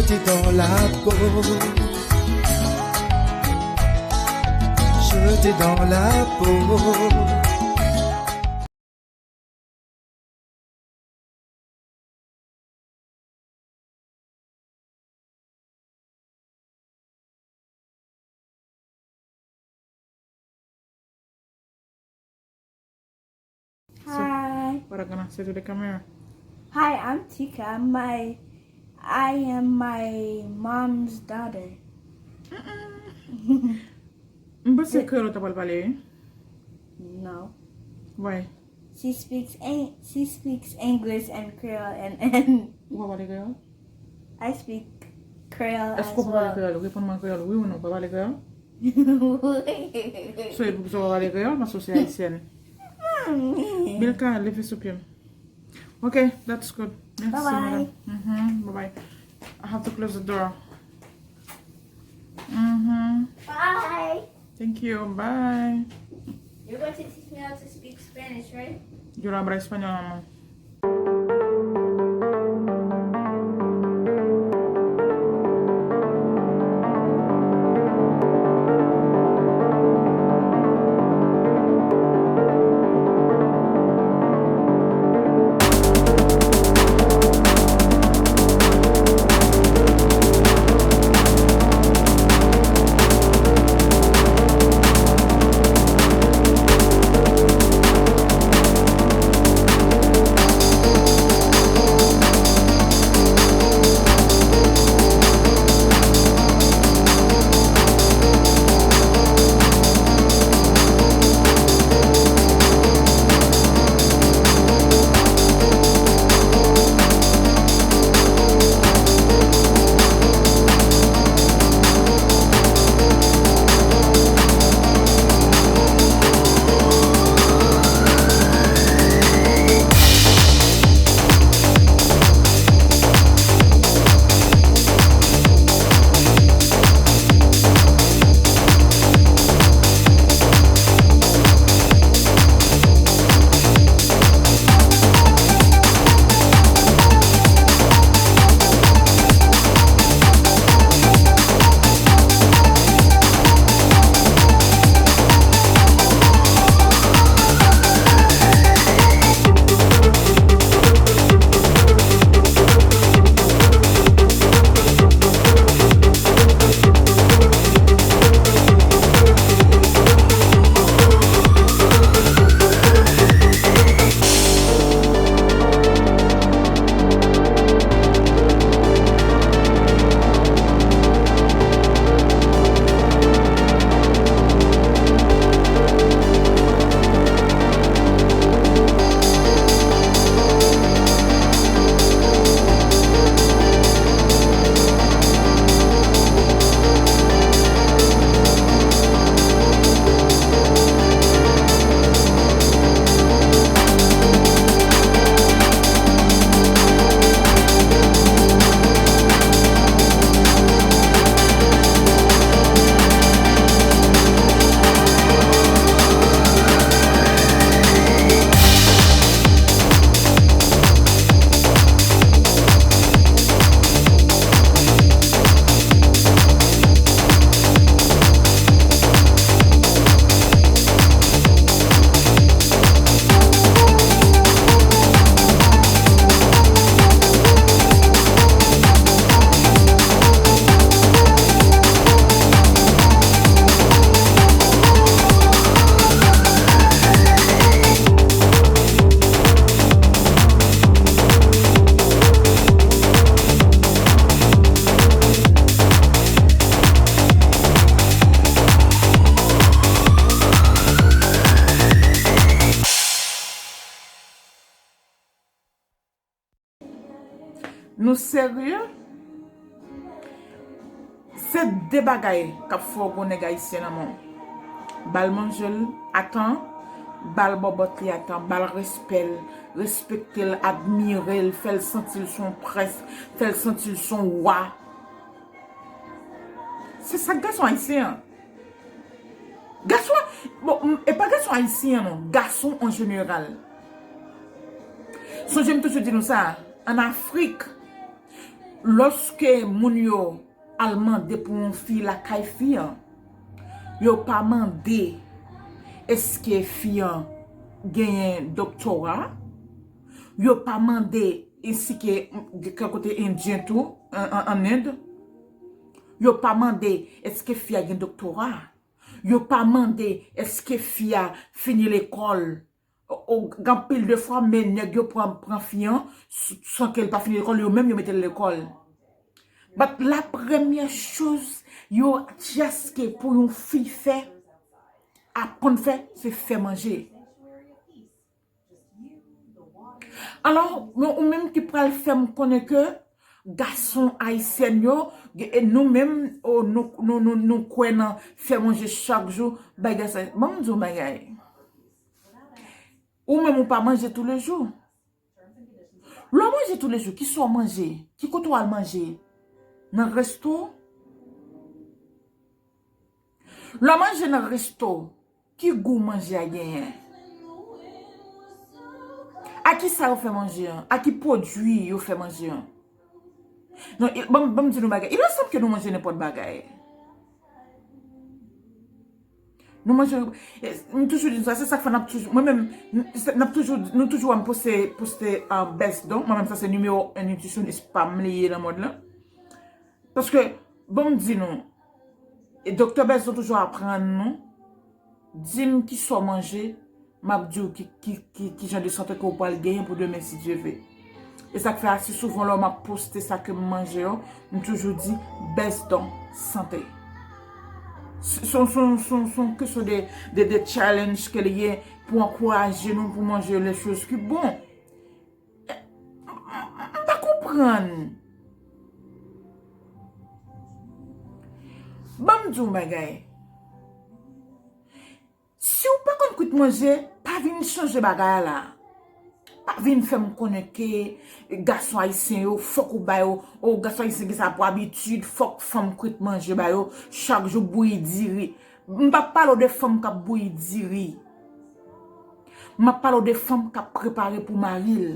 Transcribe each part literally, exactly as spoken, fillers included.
T'es dans la peau. Je t'ai dans la peau. Hi. What are gonna say to the camera? Hi, I'm Tika. My, I am my mom's daughter. M panse kreyòl ou ta pral pale, wi. No. Why? She speaks Eng- she speaks English and Creole and, and Ou pa pale kreyòl? I speak Creole as well. Èske ou pa pale kreyòl? Reponn mwen kreyòl, wi ou non, ou pa pale kreyòl? So, e poukisa ou pa pale kreyòl? Paske ou se ayisyèn. Mami. Milka, leve sou pye m. Ok, that's good. Merci, madame. Bye bye. Mhm, bye bye. I have to close the door. Mhm. Bye. Thank you. Bye. You're going to teach me how to speak Spanish, right? Yo la habla español, mamá. Nou serye? Se de bagay k ap fè w gon nèg ayisyen nan men w. Ba l manje l a tan, ba l bòbòt li a tan, ba l respè l, respekte l, admire l, fè l santi l se yon prens, fè l santi l se yon wa. Se sa k gason ayisyen an. Gason, bon, m- e pa gason ayisyen an non, gason an jeneral. Sonje m toujou di nou sa, ann Afrik, Lòske moun yo al mande pou yon fi lakay fi an, yo pa mande èske fi an genyen doktora, yo pa mande èske, kèk kote endyen tou, an, an, an End, yo pa mande èske fi a gen doktora, yo pa mande èske fi a fini lekòl. O, o, gen anpil de fwa, men nèg yo pran, pran fi an, s-, san ke l pa fini lekòl, yo menm yo mete l lekòl. But la premyè choz yo tchaske pou yon fi fè, aprann fè, se fè manje. Alò, men ou menm ki pral fè m konnen ke gason ayisyen yo, e nou menm, o, nou, nou, nou, nou kwè nan fè manje chak jou, bagay sa. Ban m di w bagay. Ou menm ou pa manje toulejou. Lè w manje toulejou, kisa w manje? Ki kote w al manje? Nan resto? Lè w manje nan resto, ki gou manje a genyen? A kisa yo fè manje an? A ki pwodui yo fè manje an? Non, il, ban, ban m di nou bagay. Il me semble ke nou manje nenpòt bagay. Nou manje, e, m toujou di nou sa, se sa k fè n ap toujou, mwen menm, n, se, n ap toujou, nou toujou wè m poste, poste, ah, Best Don, mwen menm sa se nimewo en nitrisyonis pa m li ye nan mond lan. Paske, bon, m di nou, e Doktè Best Don toujou aprann nou, di m kisa w manje, m ap di w ki, ki, ki, ki jan de sante ke w pral genyen pou demen, si Dye ve. E sa k fè ase souvan lè m ap poste sa ke m manje yo, m toujou di Best Don sante. Se, se, se, se, se yon kesyon de, de, de challenge ke li ye pou ankouraje nou pou manje les choses ki bon. M, m, m pa konprann. Ban m di w yon bagay. Si w pa konn kwit manje, pa vin chanje bagay la. Pa vin fè m konnen ke gason ayisyen yo, fòk ou ba yo, o, gason ayisyen gen sa pou abitid, fòk fanm kwit manje ba yo, chak jou bouyi diri. M p ap pale w de fanm k ap bouyi diri. M ap pale w de fanm k ap prepare pou mari l.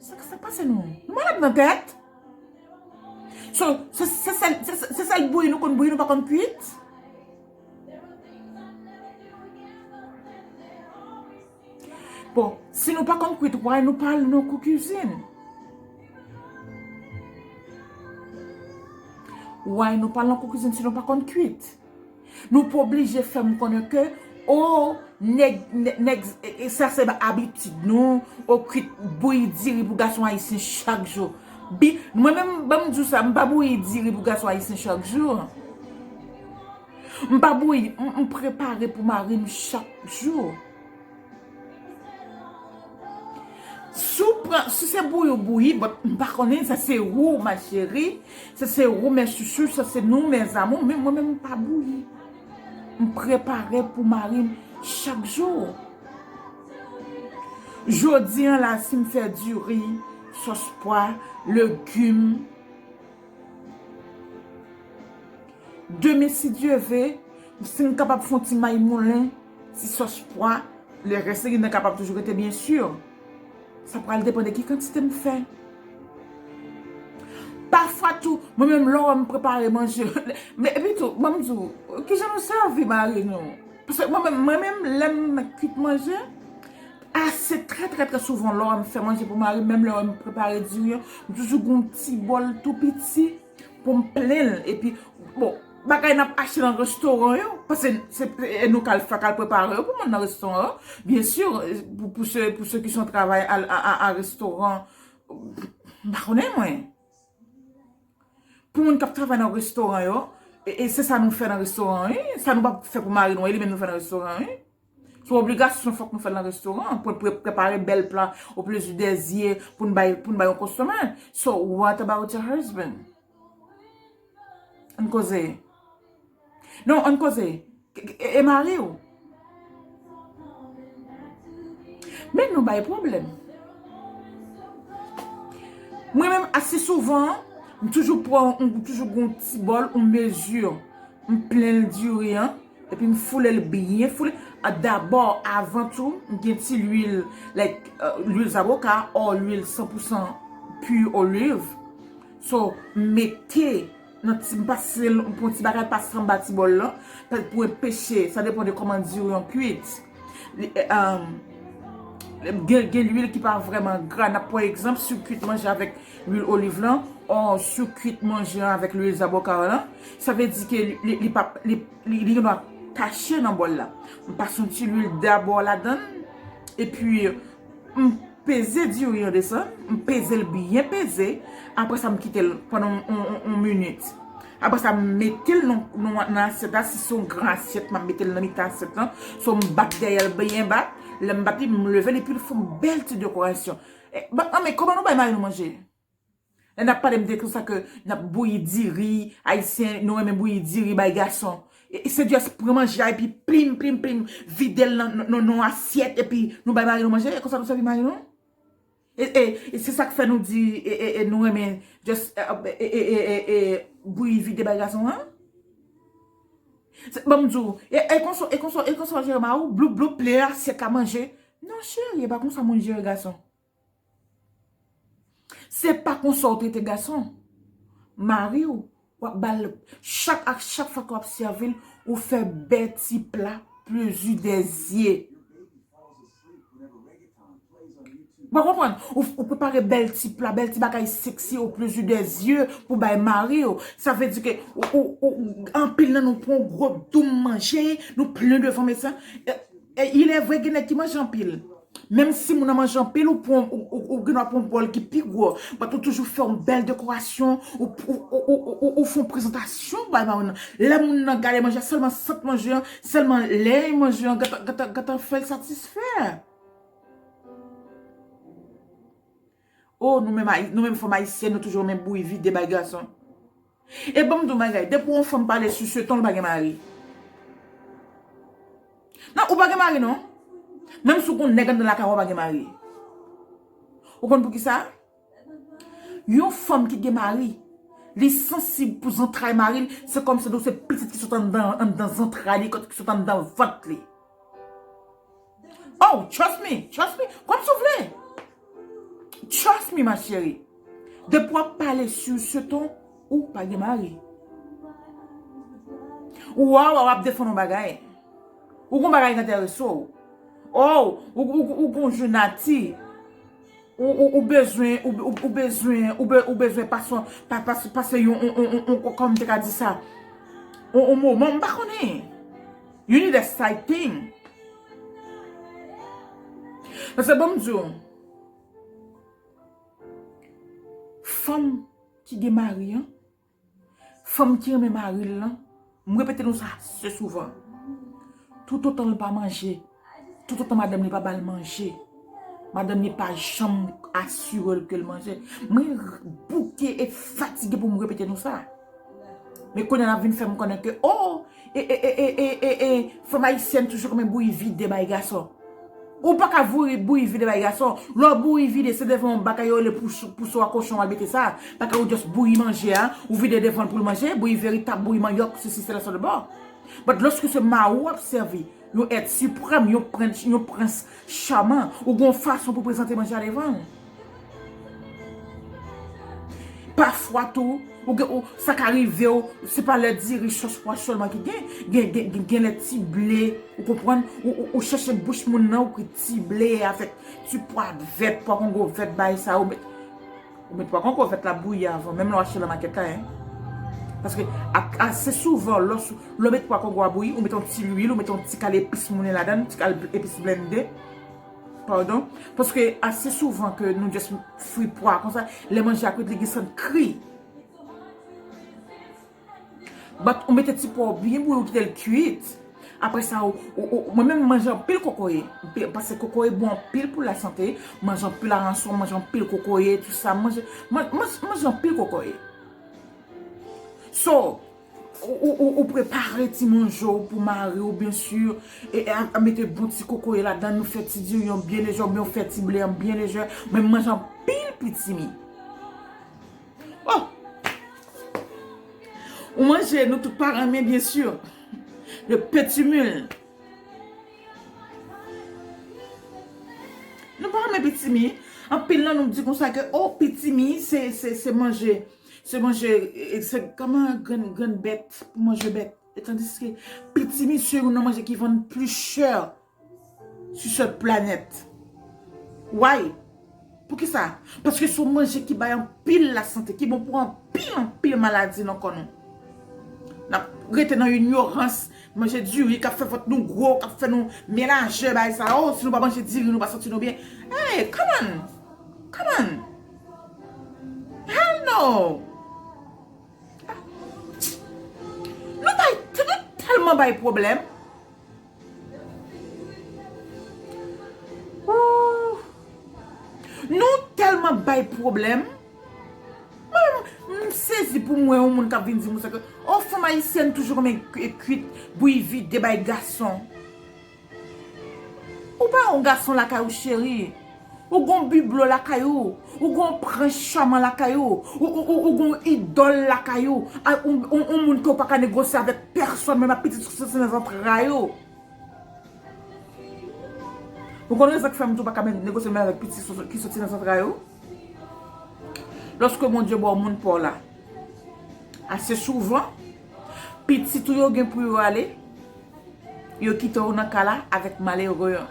Sa k, sa k pase nou? Nou malad nan tèt? So, se, se sèl, se, se, se sèl bouyi nou konn bouyi, nou pa konn kwit? Bon, si nou pa konn kwit, why nou pa al nan kou kizin? Why nou pa al nan kou kizin si nou pa konn kwit? Nou pa oblije fè m konnen ke, o, nèg, nè-, nèg, e, e, sa se abitid nou, o, kwit bouyi diri pou gason ayisyen chak jou. Bi, mwen menm, ban m di w sa, m pa bouyi diri pou gason ayisyen chak jou. M pa bouyi, m, m prepare pou mari m chak jou. Si w pran, si se bouyi w bouyi, but m pa konnen, sa se ou, ma chérie, sa se ou, mes chouchous, sa se nou, mes amours, men mwen menm m pa bouyi. M prepare pou mari m chak jou. Jodi a la, si m fè diri, sòs pwa, legim, demen, si Dye ve, si m kapab fè yon ti may moulen, ti sòs pwa, le reste ki nan kapab toujou rete, byen si. Sa pral depann de ki kantite m fè. Pafwa tou, mwen menm, lè w wè m prepare manje, men epi tou, ban m di w, kijan nou sèvi mari nou? Paske mwen menm, mwen menm, lè m kwit manje, ase trè, trè, trè souvan, lè w wè m fè manje pou mari m, menm lè w wè m prepare diri an, m toujou gen yon ti bòl tou piti pou m plen l. Epi, bon, bagay n ap achte nan restoran yo, paske se, e nou k al fè, k al prepare yo pou moun nan restoran yo. Byen si, pou, pou se, pou se ki son travay a, a, a, a restoran, m pa konnen mwen. Pou moun k ap travay nan restoran yo, e, e se sa nou fè nan restoran, wi. Sa nou p ap fè pou mari nou, e li menm nou fè nan restoran, wi. Se yon obligasyon, fòk nou fè l nan restoran, pou n pre-, prepare bèl pla au plaisir des yeux, pou n bay, pou n bay yon konsomè. So, what about your husband? Ann koze. Non, ann koze. E, e, e mari w? Men nou bay pwoblèm. Mwen menm, ase souvan, m toujou pran, m toujou gen yon ti bòl, yon mezi. M plen l diri an, epi m foule l byen foule. A, dabò, avan tou, m gen ti lwil, like, euh, lwil zaboka, or lwil san pou san pi oliv. So, m mete nan ti, m pase l, m pran ti bagay, pase anba ti bòl lan, pou enpeche, sa depann de kòman diri an kwit. Li, eh, um, gen, gen lwil ki pa vrèman gra. N ap pran egzanp, si w kwit manje avèk lwil oliv lan, o si w kwit manje an avèk lwil zaboka lan, sa vle di ke li, li, li pa, li, li, li gendwa tache nan bòl la. M pase yon ti lwil dabò ladan l, epi m peze diri an desann, m peze l byen peze, apre sa m kite l pandan yon, yon, yon, yon minit. Apre sa, m mete l nan, nan, nan asyèt la, si se yon gran asyèt, m ap mete l nan mitan asyèt lan, so m bat dèyè l byen ba, lè m bat li, m leve l, epi l fè yon bèl ti dekorasyon. E, ba, anmè, kòman nou bay mari nou manje? Lè n ap pale, m te konsa ke n ap bouyi diri, Ayisyen, nou renmen bouyi diri bay gason. E, e se just pran manje a, epi plim, plim, plim, vide l nan, nan, nan, nan asyèt, epi nou bay mari nou manje, e konsa nou sèvi mari nou? E, e, e se sa k fè nou di, e, e, e nou renmen just, e, e, bouyi vide bay gason an? Se, ban m di w, e, e konsa, e konsa, e konsa w jere mari w, bloup, bloup, plen asyèt la manje. Non, cheri, e pa konsa moun jere gason. Se pa konsa w trete gason. Mari w, w ap ba l, chak, ak chak fwa ke w ap sèvi l, ou fè bèl ti pla plezi dèzye. Ou pa konprann? Ou, ou prepare bèl ti pla, bèl ti bagay seksi o plezi dèzye pou bay mari w. Sa vle di ke ou, ou, ou, anpil nan nou pran yon gwo doum manje, nou plen devan medsen. E, e, il est vrai, gen nèg ki manje anpil. Menm si moun nan manje anpil, ou pran, ou, ou, ou gen dwa pran yon bòl ki pi gwo. But ou toujou fè yon bèl dekorasyon, ou, ou, ou fè yon prezantasyon bay mari w nan. Lè moun nan gade manje a, sèlman sant manje an, sèlman lè manje an, gentan, gentan, gentan fè l satisfè. Oh, nou menm Ayi-, nou menm fanm ayisyèn, nou toujou renmen bouyi vide bay gason. E ban m di w bagay, depi yon fanm pale sou seton, l pa gen mari. Non, ou pa gen mari, non. Menm si w gen yon nèg anndan lakay ou, ou pa gen mari. Ou konn poukisa? Yon fanm ki gen mari, li sansib pou zantray mari l, se kòmsi se pitit ki sot anndan, anndan zantray li, ki sot anndan vant li. Oh, trust me, trust me, kòmsi w vle. Trust me, ma chérie. Depi w ap pale sou seton, ou pa gen mari. Ou a, w ap defann yon bagay. Ou gon bagay ki enterese w. Oh, ou, ou, ou gon jenati. Ou, ou, ou bezwen, ou, ou, ou bezwen, ou be-, ou bezwen pase, pa-, pase, pase yon, yon, yon, yon, yon, kòman m te ka di sa? Yon, yon moman, m pa konnen. You need a side thing. Paske ban m di w, fanm ki gen mari an, fanm ki renmen mari l lan, m repete nou sa ase souvan. Toutotan l pa manje, toutotan madanm li pa ba l manje, madanm li pa janm asire l ke l manje. Mwen bouke e fatige pou m repete nou sa. Men kounye a n ap vin fè m konnen ke, oh, e, e, fanm ayisyèn toujou renmen bouyi vide bay gason. Ou pa ka bouyi, bouyi vide bay gason. Lè w bouyi vide, se devan yon bagay yo rele pouso, pouso a kochon w al mete sa. Pa ka ou just bouyi manje a, ou vide devan l pou l manje, bouyi veritab, bouyi manyòk, sesi, sela, sa de bò. But lòske se mari w ap sèvi, yon èt siprèm, yon prens, yon prens chaman, ou gon fason pou prezante manje a devan l. Pafwa tou, ou gen, ou, sa ka rive w, se pa lè diri, sòs, pwa sèlman ki gen, gen, gen, gen, gen lè ti ble, ou konprann, ou, ou, ou chèche bouch moun nan, ou kri ti ble avèk ti pwa vèt, pwa kongo vèt, bagay sa, ou met, ou met pwa kongo vèt la bouyi avan, menm lè w achte nan makèt la, en. Paske a, ase souvan, lè w, lè w met pwa kongo a bouyi, ou met yon ti lwil, ou met yon ti kal epis moulen ladan l, ti kal epis blende. Padon. Paske ase souvan ke nou just fri pwa konsa, lè manje a kwit, li gen sant kri. But ou mete ti pwa w byen bouyi, ou kite l kwit. Apre sa, ou, ou, ou, mwen menm, m manje anpil kokoye. Anpil, paske kokoye bon anpil pou lasante. M manje anpil aranswa, m manje anpil kokoye, tou sa. M manje, man-, man-, manje anpil kokoye. So, ou, ou, ou, ou prepare ti manje w pou mari w, byen si. E, e a, a mete bon ti kokoye ladan, nou fè ti diri an byen lejè, oubyen ou fè ti ble an byen lejè. Men m manje anpil pitimi. Oh! Ou manje, nou tout pa renmen, byen si. Le petit mil. Nou pa renmen pitimi. Anpil nan nou di konsa ke, oh, pitimi, se, se, se manje. Se manje, e, e, se kòman grenn, grenn bèt pou manje bèt. E tandiske pitimi se youn nan manje ki vann pli chè sur cette planète. Why? Poukisa? Paske se yon manje ki bay anpil lasante, ki bon pou anpil, anpil maladi nan kò nou. N ap rete nan inyorans, manje diri k ap fè vant nou gwo, k ap fè nou melanje bagay sa yo. Si nou pa manje diri, nou pa santi nou byen. Hey, come on! Come on! Hell no! Nou bay, nou tèlman bay pwoblèm. Ooh. Nou tèlman bay pwoblèm. Mwen, m sezi pou m wè yon moun k ap vin di m sa ke, oh, fanm ayisyèn toujou renmen k-, kwit, bouyi vide bay gason. Ou pa yon gason lakay ou, cheri. Ou gon biblo lakay ou. Ou gon prens chaman lakay ou. Ou, ou, ou, ou gon idòl lakay ou. A, ou, ou, ou moun ke w pa ka negosye avèk pèsòn, menm ak pitit ki soti nan zantray ou. Ou konn rezon k fè m tou pa ka negosye menm avèk pitit ki soti nan zantray ou? Lòske Bondye ba w moun pa w la, ase souvan, pitit ou yo gen pou yo ale, yo kite w nan ka la avèk malere an.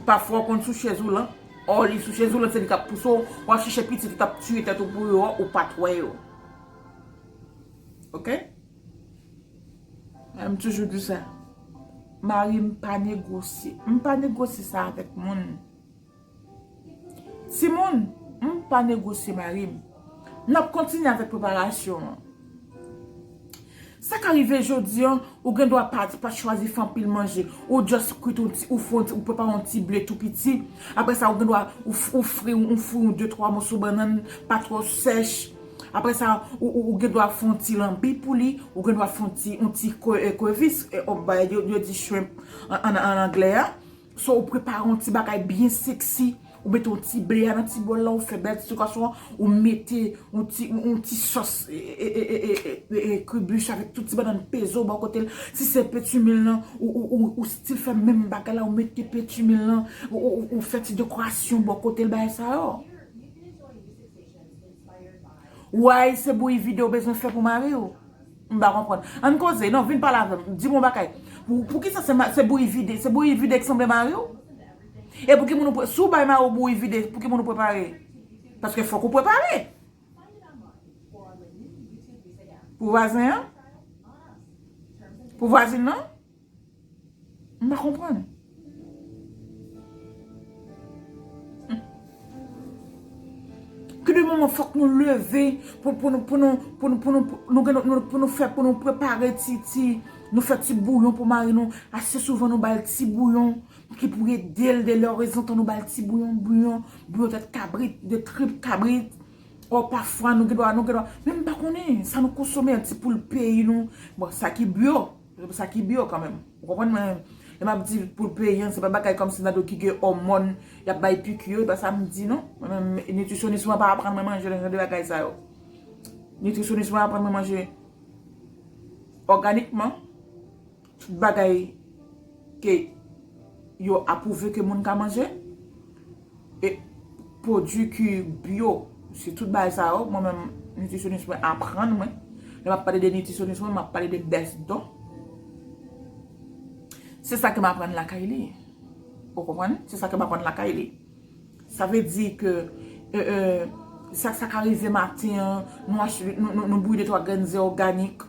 Pafwa w konn sou chèz woulan, ò li sou chèz woulan, se li k ap pouse w, w ap chèche pitit ou t ap tiye tèt ou pou yo, ou pa t wè yo. Oke? M toujou di sa. Mari m pa negosye. M pa negosye sa avèk moun. Timoun, m pa negosye mari m. N ap kontinye avèk preparasyon an. Sa ka rive jodi an, ou gen dwa pa, pa chwazi fè anpil manje. Ou just kwit yon ti, ou fè yon ti, ou prepare yon ti ble tou piti. Apre sa, ou gen dwa, ou, f- ou fri, ou fri yon de twa moso bannann, pa twò sèch. Apre sa, ou, ou, ou gen dwa fè yon ti lanbi pou li, ou gen dwa fè yon ti, yon ti kre- eh, krevis, eh, oh, ba, yo, yo di shrimp an, an, an anglè a. So, ou prepare yon ti bagay byen seksi, ou mete yon ti ble a nan ti bòl la, ou fè bèl ti sou gason an, ou mete yon ti, yon, yon ti sòs, e, e, kribich avèk tout ti bannann peze w bò kote l. Si se petimil lan, ou, ou, ou, ou still fè menm bagay la, ou mete petimil lan, ou, ou, ou, ou fè ti dekorasyon bò kote l, bagay sa yo. Why se bouyi vide w bezwen fè pou mari w? M pa konprann. Ann koze, non, vin pale avè m. Di m yon bagay. Pou, poukisa se, ma- se bouyi vide? Se bouyi vide ki sanble mari w? E pou ki moun ou pre- si w bay mari w bouyi vide, pou ki moun ou prepare? Paske fòk ou prepare. Pou vwazen an? Pou vwazin nan? M pa konprann. Ki de moman fòk nou leve pou, pou nou, pou nou, pou nou, pou nou, pou nou, gen- nou, pou nou fè, pou nou prepare ti, ti, nou fè ti bouyon pou mari nou. Ase souvan nou ba l ti bouyon ki pou ede l de lè rezontan nou ba l ti bouyon, bouyon, bouyon tèt kabrit, de trip kabrit. Ò, pafwa nou gen dwa, nou gen dwa. Men m pa konnen sa nou konsome, ti poul peyi nou. Bon, sa ki byo. Sa ki byo kanmenm. Ou konprann mwen? Lè m ap di poul peyi an, se pa bagay kòmsi nan do ki gen òmòn, y ap bay piki yo, e pa sa m di non. Mwen menm, nitrisyonis mwen pa aprann mwen manje nan jan de bagay sa yo. Nitrisyonis mwen aprann mwen manje òganikman. Tout bagay ke yo apwouve ke moun ka manje. E pwodui ki byo, se tout bagay sa yo, mwen menm, nitrisyonis mwen aprann mwen. Lè m ap pale de nitrisyonis mwen, m ap pale de Best Don. Se sa ke m aprann lakay li. Ou konprann? Se sa ke m aprann lakay li. Sa vle di ke, e, e, sa, sa ka rive maten an, nou achte, nou, nou, nou bouyi de twa grenn ze òganik.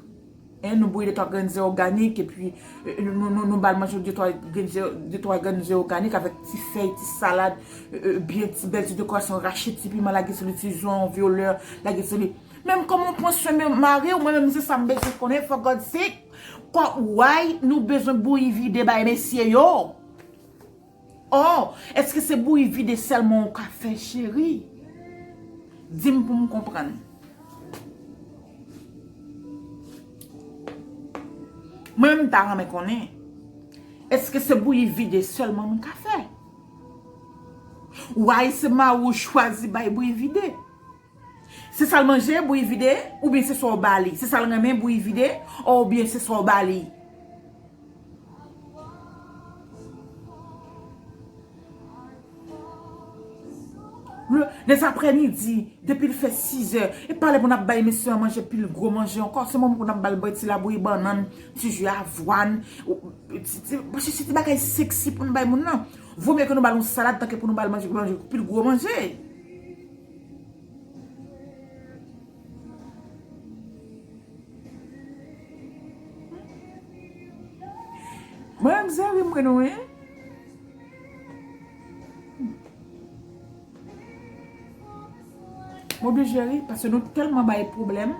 En, nou bouyi de twa grenn ze òganik, epi, e, nou, nou, nou, nou ba l manje de twa grenn ze, de twa grenn ze òganik avèk ti fèy, ti salad, e, e, byen ti bèl ti dekorasyon, rache ti piman, lage sou li, ti zòn vyolè, lage sou li. Menm kòman w pran swen men mari w, mwen menm se sa m bezwen konnen, for God's sake. Kwa, why nou bezwen bouyi vide bay mesye yo? Oh, èske se bouyi vide sèlman ou ka fè, cheri? Di m pou m konprann. Mwen menm, m ta renmen konnen, èske se bouyi vide sèlman m ka fè? Why se mari w chwazi bay bouyi vide? Se sa l manje, bouyi vide, oubyen se sa w ba li? Se sa l renmen, bouyi vide, oubyen se sa w ba li? Are you Dezaprèmidi, depi l fè sizè, e pa lè pou n ap bay mesye an manje pil gwo manje ankò, se moman pou n ap ba l bwè ti labouyi bannann, ti ji avwàn, ou- ti- ti- paske se ti bagay seksi pou n bay moun nan. Vomye ke nou ba l yon salad tanke pou nou ba l manje, manje pil gwo manje. Mwen menm, Zeri, mwen nou, wi. M oblije ri, paske nou tèlman bay pwoblèm.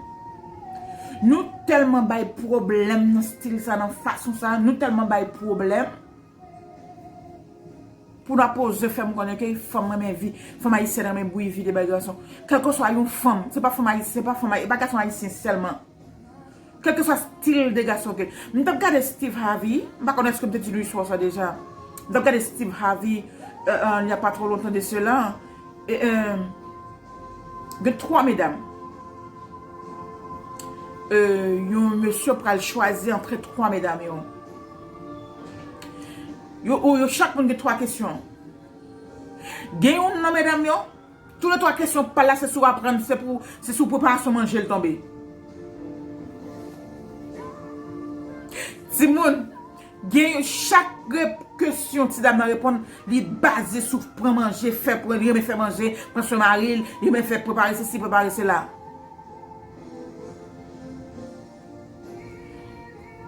Nou tèlman bay pwoblèm nan stil sa, nan fason sa. Nou tèlman bay pwoblèm. Pou n ap oze fè m konnen ke fanm renmen vi, fanm ayisyèn renmen bouyi vide bay gason. Kèlkeswa yon fanm, se pa fanm ayisyen, se pa fanm ayi-, e pa gason ayisyen sèlman. Kèlkeswa stil de gason ke. M t ap gade Steve Harvey, m pa konnen èske m te di nou istwa sa deja. M t ap gade Steve Harvey, euh, euh, il y a pas trop longtemps de cela. E, euh, gen twa medam. Euh, yon mesye pral chwazi antre twa medam yo. Yo, yo, yo chak moun gen twa kesyon. Gen youn nan medam yo, tou le twa kesyon pa l la, se sou aprann, se pou, se sou preparasyon manje l tonbe. Timoun, gen yon, chak rep-, kesyon ti dam nan reponn, li baze sou pran manje, fè, pran, renmen fè manje, pran swen mari l, renmen fè prepare sesi, prepare sela.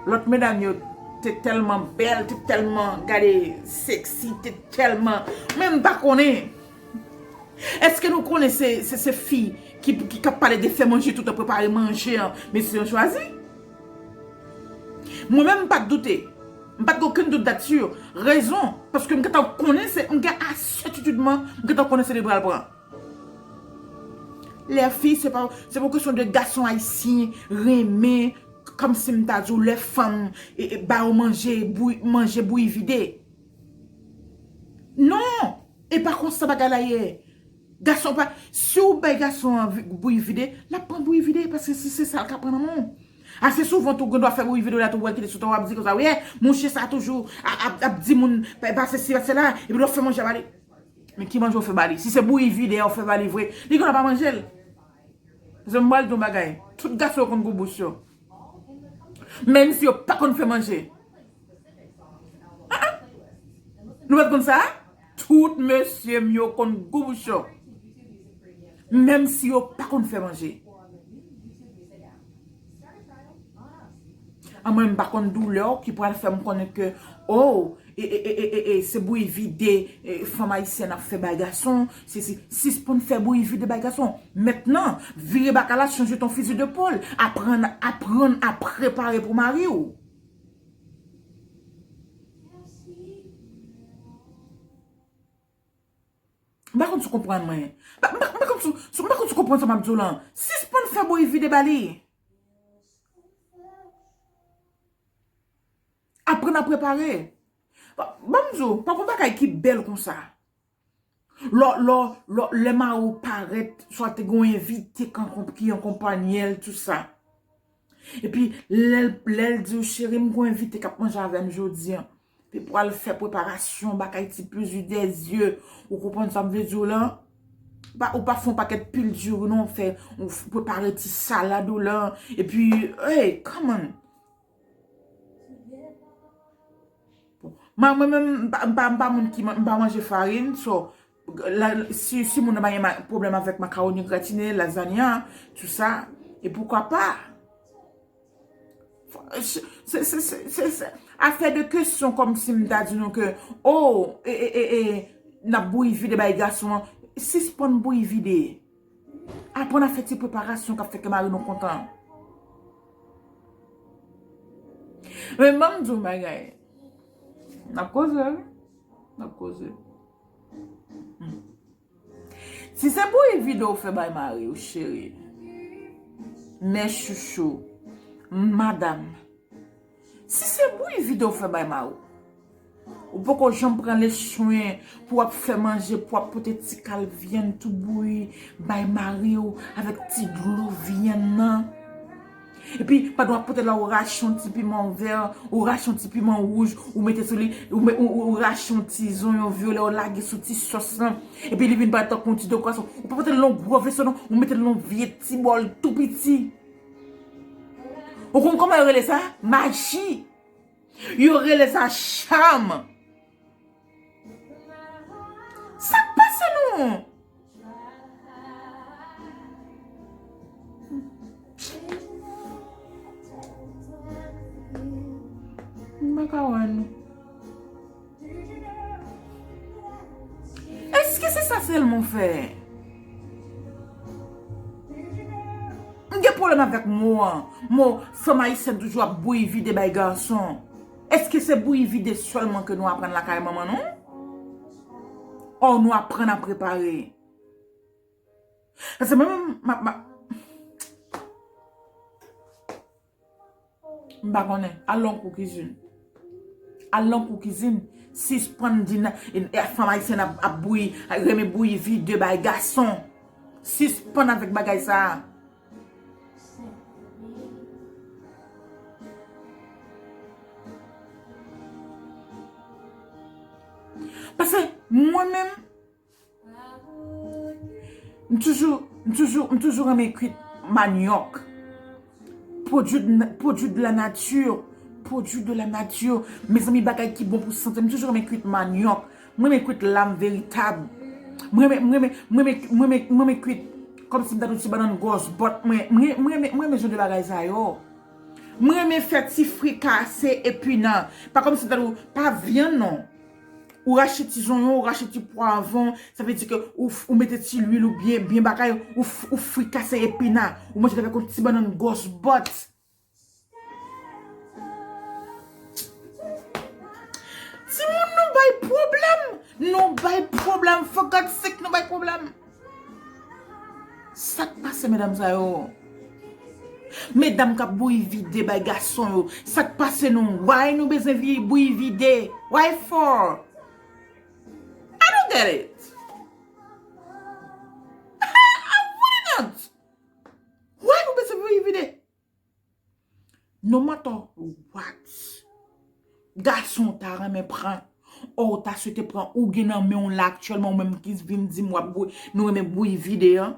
Lòt medam yo te tèlman bèl, te tèlman gade seksi, te tèlman, men m pa konnen. Èske nou konnen se, se, se fi ki, ki, k ap pale de fè manje toutan, prepare manje an, mesye an chwazi? Mwen menm, m pa t doute. M pa t gen okenn dout dat si rezon. Paske m gentan konnen se, m gen asètitid mwen, m gentan konnen se li pral pran. Lè fi, se pa, se pa kesyon de gason ayisyen renmen, kòmsi m ta di w, lè fanm, e, e, ba yo manje, bouyi, manje bouyi vide. Non! E pa konsa bagay la ye. Gason pa, si w bay gason an vi-, bouyi vide, l ap pran bouyi vide, paske se, se sa l ka pran nan men w. Ase souvan tou, gen dwa fè bouyi vide la tou, w wè ki te sou tò, w ap di konsa, wi, monchè sa toujou ap, ap, ap di moun, pa, pa se si, pa se la, epi lè w fè manje ba li. Men ki manje w fè ba li? Si se bouyi vide a w fè ba li vre, li gen dwa pa manje l. Paske m pral di w yon bagay, tout gason yo konn gou bouch yo. Menm si yo pa konn fè manje. Ah, ah. Nou pa t konn sa? Tout mesye m yo konn gou bouch yo. Menm si yo pa konn fè manje. An mwen, m pa konn doulè w ki pral fè m konnen ke, oh, e, e, e, e, e, e, se bouyi vide, e, fanm ayisyèn ap fè bay gason, se, se, sispann fè bouyi vide bay gason. Mentnan, vire baka la, chanje ton fizi de pòl. Aprann, aprann a prepare pou mari w. M pa konn si w konprann mwen. M pa, m pa, m pa konn si, si, m pa konn si w konprann sa m ap di w lan. Sispann fè bouyi vide ba li. Aprann a prepare. Ba, ban m di w, pa gen bagay ki bèl konsa. Lò, lò, lò, lè mari w parèt, swa te gen yon envite k an konp-, ki ankonpanye l, tou sa. Epi, lè l, lè l di w, cheri, m gen yon envite k ap manje avè m jodi an. Epi pral fè preparasyon, bagay ti plizi dèzye. Ou konprann sa m vle di w lan? Pa, ou pa fè yon pakèt pil diri non, fè, ou f-, prepare ti salad ou lan. Epi, hey, come on. Bon, mwen, mwen menm, m pa, m pa, m pa moun ki man-, m pa manje farin, so, la, si, si moun nan pa gen ma-, pwoblèm avèk makawoni gratine, lazanya, tou sa, e poukwa pa? Se, se, se, se, se afè de kesyon kòmsi m ta di nou ke, oh, e, e, e, e, n ap bouyi vide bay gason an. Sispann bouyi vide. Aprann a fè ti preparasyon k ap fè ke mari nou kontan. Men ban m di w bagay. N ap koze, wi. N ap koze. Hmm. Si se bouyi vide w fè bay mari w, cheri, mè chouchou, madanm, si se bouyi vide w fè bay mari w, ou poko janm pran leswen pou w ap fè manje, pou w ap pote ti kal vyann tou bouyi bay mari w avèk ti dlo vyann nan. Epi, pandan w ap pote l la, ou rache yon ti piman vè, ou rache yon ti piman wouj, ou mete sou li, ou, me- ou, ou, ou rache yon ti zonyon vyolè, ou lage sou ti sòs lan. Epi, li vin parèt tankou yon ti dekorasyon. Ou pa pote l nan gwo veso, non. Ou mete l nan vye ti bòl tou piti. Ou konn kòman yo rele sa? Maji. Yo rele sa cham. Sa k pase nou? M pa ka wè nou. Èske se sa sèlman w fè? M gen pwoblèm avèk mo an. Mo, fanm ayisyèn toujou ap bouyi vide bay gason. Èske se bouyi vide sèlman ke nou aprann lakay manman nou? Ò, nou aprann a prepare? Paske mwen menm, m ap, m ap, m pa konnen. Al nan kou kizin. Al nan kou kizin. Sispann di nan, e, e, fanm ayisyèn ap, ap bouyi, renmen bouyi vide bay gason. Sispann avèk bagay sa a. Paske mwen menm, m toujou, m toujou, m toujou renmen kwit manyòk. Produit, produit de la nature. Produit de la nature. Mezanmi, bagay ki bon pou sante. M toujou renmen kwit manyòk. Mwen renmen kwit lam veritab. Mwen renmen, mwen renmen, mwen renmen, mwen renmen, mwen renmen kwit kòmsi m ta di w ti bannann gwòs bòt. Mwen, mwen, mwen renmen, mwen renmen jan de bagay sa yo. Mwen renmen fè ti frikase epinan. Pa kòmsi m ta di w, pa vyann non. Ou rache ti zonyon, ou rache ti pwavwon, sa vle di ke ou, f- ou mete ti lwil ou byen, byen bagay, ou, f- ou frikase epinan. Ou manje l avèk yon ti bannann gwòs bòt. Timoun, nou bay pwoblèm. Nou bay pwoblèm. For God's sake, nou bay pwoblèm. Sa k pase medam sa yo? Medam k ap bouyi vide bay gason yo. Sa k pase nou? Why nou bezwen vi- bouyi vide? Why for? I don't get it. I really don't. Why nou bezwen bouyi vide? No matter what. Gason w ta renmen pran. Ò, w ta swete pran. Ou gen nan men w la aktyèlman, ou menm ki vin di m w ap bouyi. Nou renmen bouyi vide an.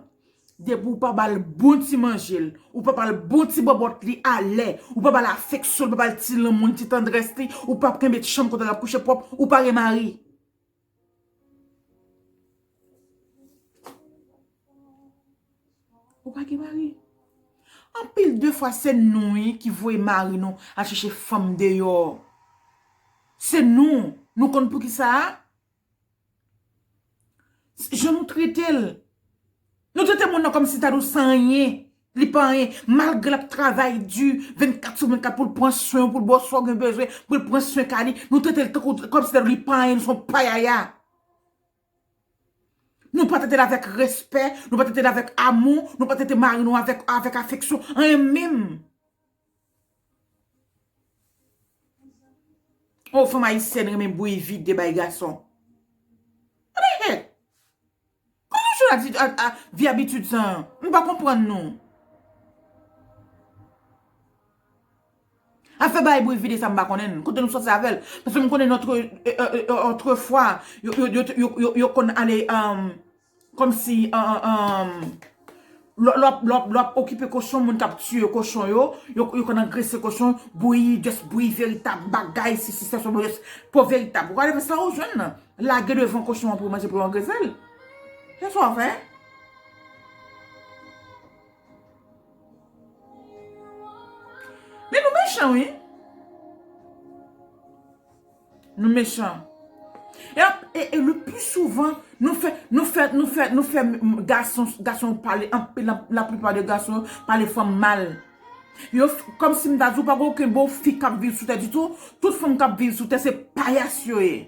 Depi w pa ba l bon ti manje l, ou pa ba l bon ti bòbòt li alè, ou pa ba l afeksyon l, ou pa ba l ti lanmou l, ti tandrès li, ou pa kenbe chanm kote l ap kouche pwòp, ou pa gen mari. Ou pa gen mari. Anpil de fwa, se nou, wi, ki voye mari nou al chèche fanm deyò. Se nou. Nou konn poukisa? Jan nou trete l. Nou trete moun nan kòmsi ta dou se anyen. Li pa anyen. Malgre l ap travay di vennkat sou vennkat pou l pran swen w, pou l ba w sa w gen bezwen, pou l pran swen kay li, nou trete l tankou kòmsi ta dou li pa anyen, li se yon payaya. Nou pa trete l avèk respè, nou pa trete l avèk amou, nou pa trete mari nou avèk, avèk afeksyon, anyen menm. O, fanm ayisyèn renmen bouyi vide bay gason. What the heck? Kote nou sot a, a, a, vye abitid sa a? M pa konprann nou. Afè bay bouyi vide sa m pa konnen. Kote nou sòti avè l? Paske m konnen notre, e, e, e, otrefwa, yo, yo, yo, yo, yo, yo konn ale, um, kòmsi, um, um, lè, lè w ap, lè w ap, lè w ap okipe kochon, moun k ap tiye kochon yo, yo, yo konn angrese kochon, bouyi, just bouyi veritab bagay, si, si, sa, sa, just po veritab. Ou gade sa ou jwenn nan. Lage devan kochon an pou manje pou yo angrese l. Se sa w fè? Men nou mechan, wi. Nou mechan. E, ap- e, e le pli souvan, nou fè, nou fè, nou fè, nou fè m- gason, gason pale, anpil, la, la plipa de gason pale fanm mal. Yo, f- kòmsi m ta di w, pa gen okenn bon fi k ap viv sou tè ditou. Tout fanm k ap viv sou tè, se payas yo ye.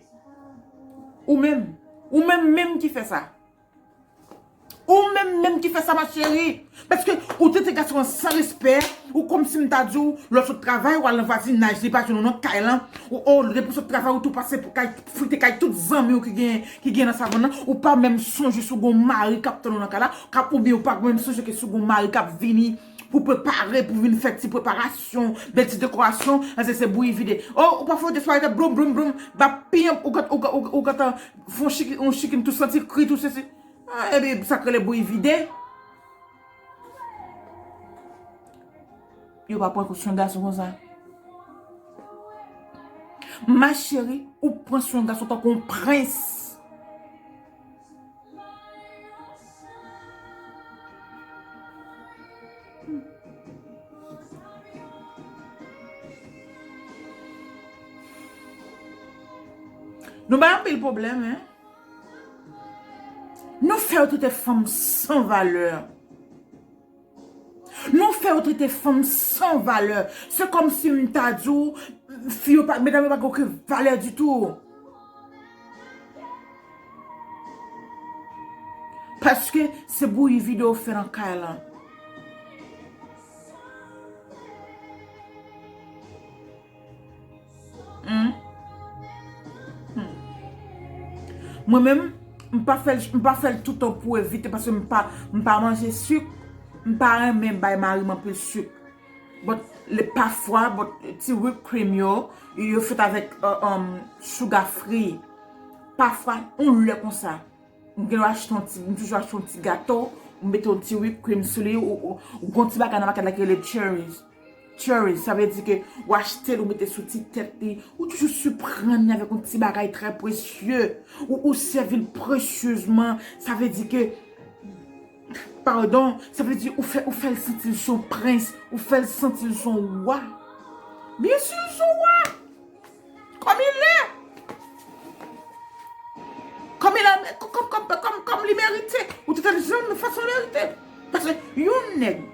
Ou menm. Ou menm menm ki fè sa. Ou menm menm ki fè sa, ma chérie. Paske ou trete gason an san respè, ou kòmsi m ta di w, lè w sot travay, ou al nan vwazinaj, li pa jwenn ou nan kay lan, ou, ou depi w sot travay, ou tou pase pou kay, frite kay tout zanmi w ki gen, ki gen nan savann nan, ou pa menm sonje si w gon mari k ap tann ou nan kay la, k ap, oubyen ou pa menm sonje ke si w gon mari k ap vini, pou prepare, pou vin fè ti preparasyon, bèl ti dekorasyon, anse se bouyi vide. O, ou pa fè w de sware, bloum, bloum, bloum, ba piyan, ou gata, ou gata, ou gata, fè yon chikin, yon chikin tou santi kri, tou sesi. A, epi, sa k rele bouyi vide. Yo pa pran swen gason konsa. Ma chérie, ou pran swen gason tankou yon prens. Nou bay anpil pwoblèm, en. Nou fè yo trete fanm san valè. Nou fè yo trete fanm san valè. Se kòmsi m ta di w, fi yo pa, medam yo pa gen okenn valè ditou. Paske se bouyi vide yo fè nan kay lan. Hmm. Hmm. Mwen menm, m pa fè l, m pa fè l toutan pou evite, paske m pa, m pa manje sik, m pa renmen bay mari m anpil sik. But, le, pafwa, but, ti whip cream yo, yo fèt avèk, uh, um, sugar free. Pafwa, yon lè konsa, m gen dwa achte yon ti, m toujou achte yon ti gato, m mete yon ti whip cream sou li, ou, ou, ou gon ti bagay nan makèt la ki rele cherries. Cherries, sa vle di ke ou achte l, ou mete sou ti tèt li, ou toujou siprann li avèk yon ti bagay trè presye, ou, ou sèvi l presyezman, sa vle di ke, padon, sa vle di ou fè, ou fè l santi l se yon prens, ou fè l santi l se yon wa. Byen si l se yon wa! Kòm il lè. Kòm il lè, kòm, kòm, kòm, kòm, kòm li merite. Ou te tande jan fason l merite. Paske yon nèg,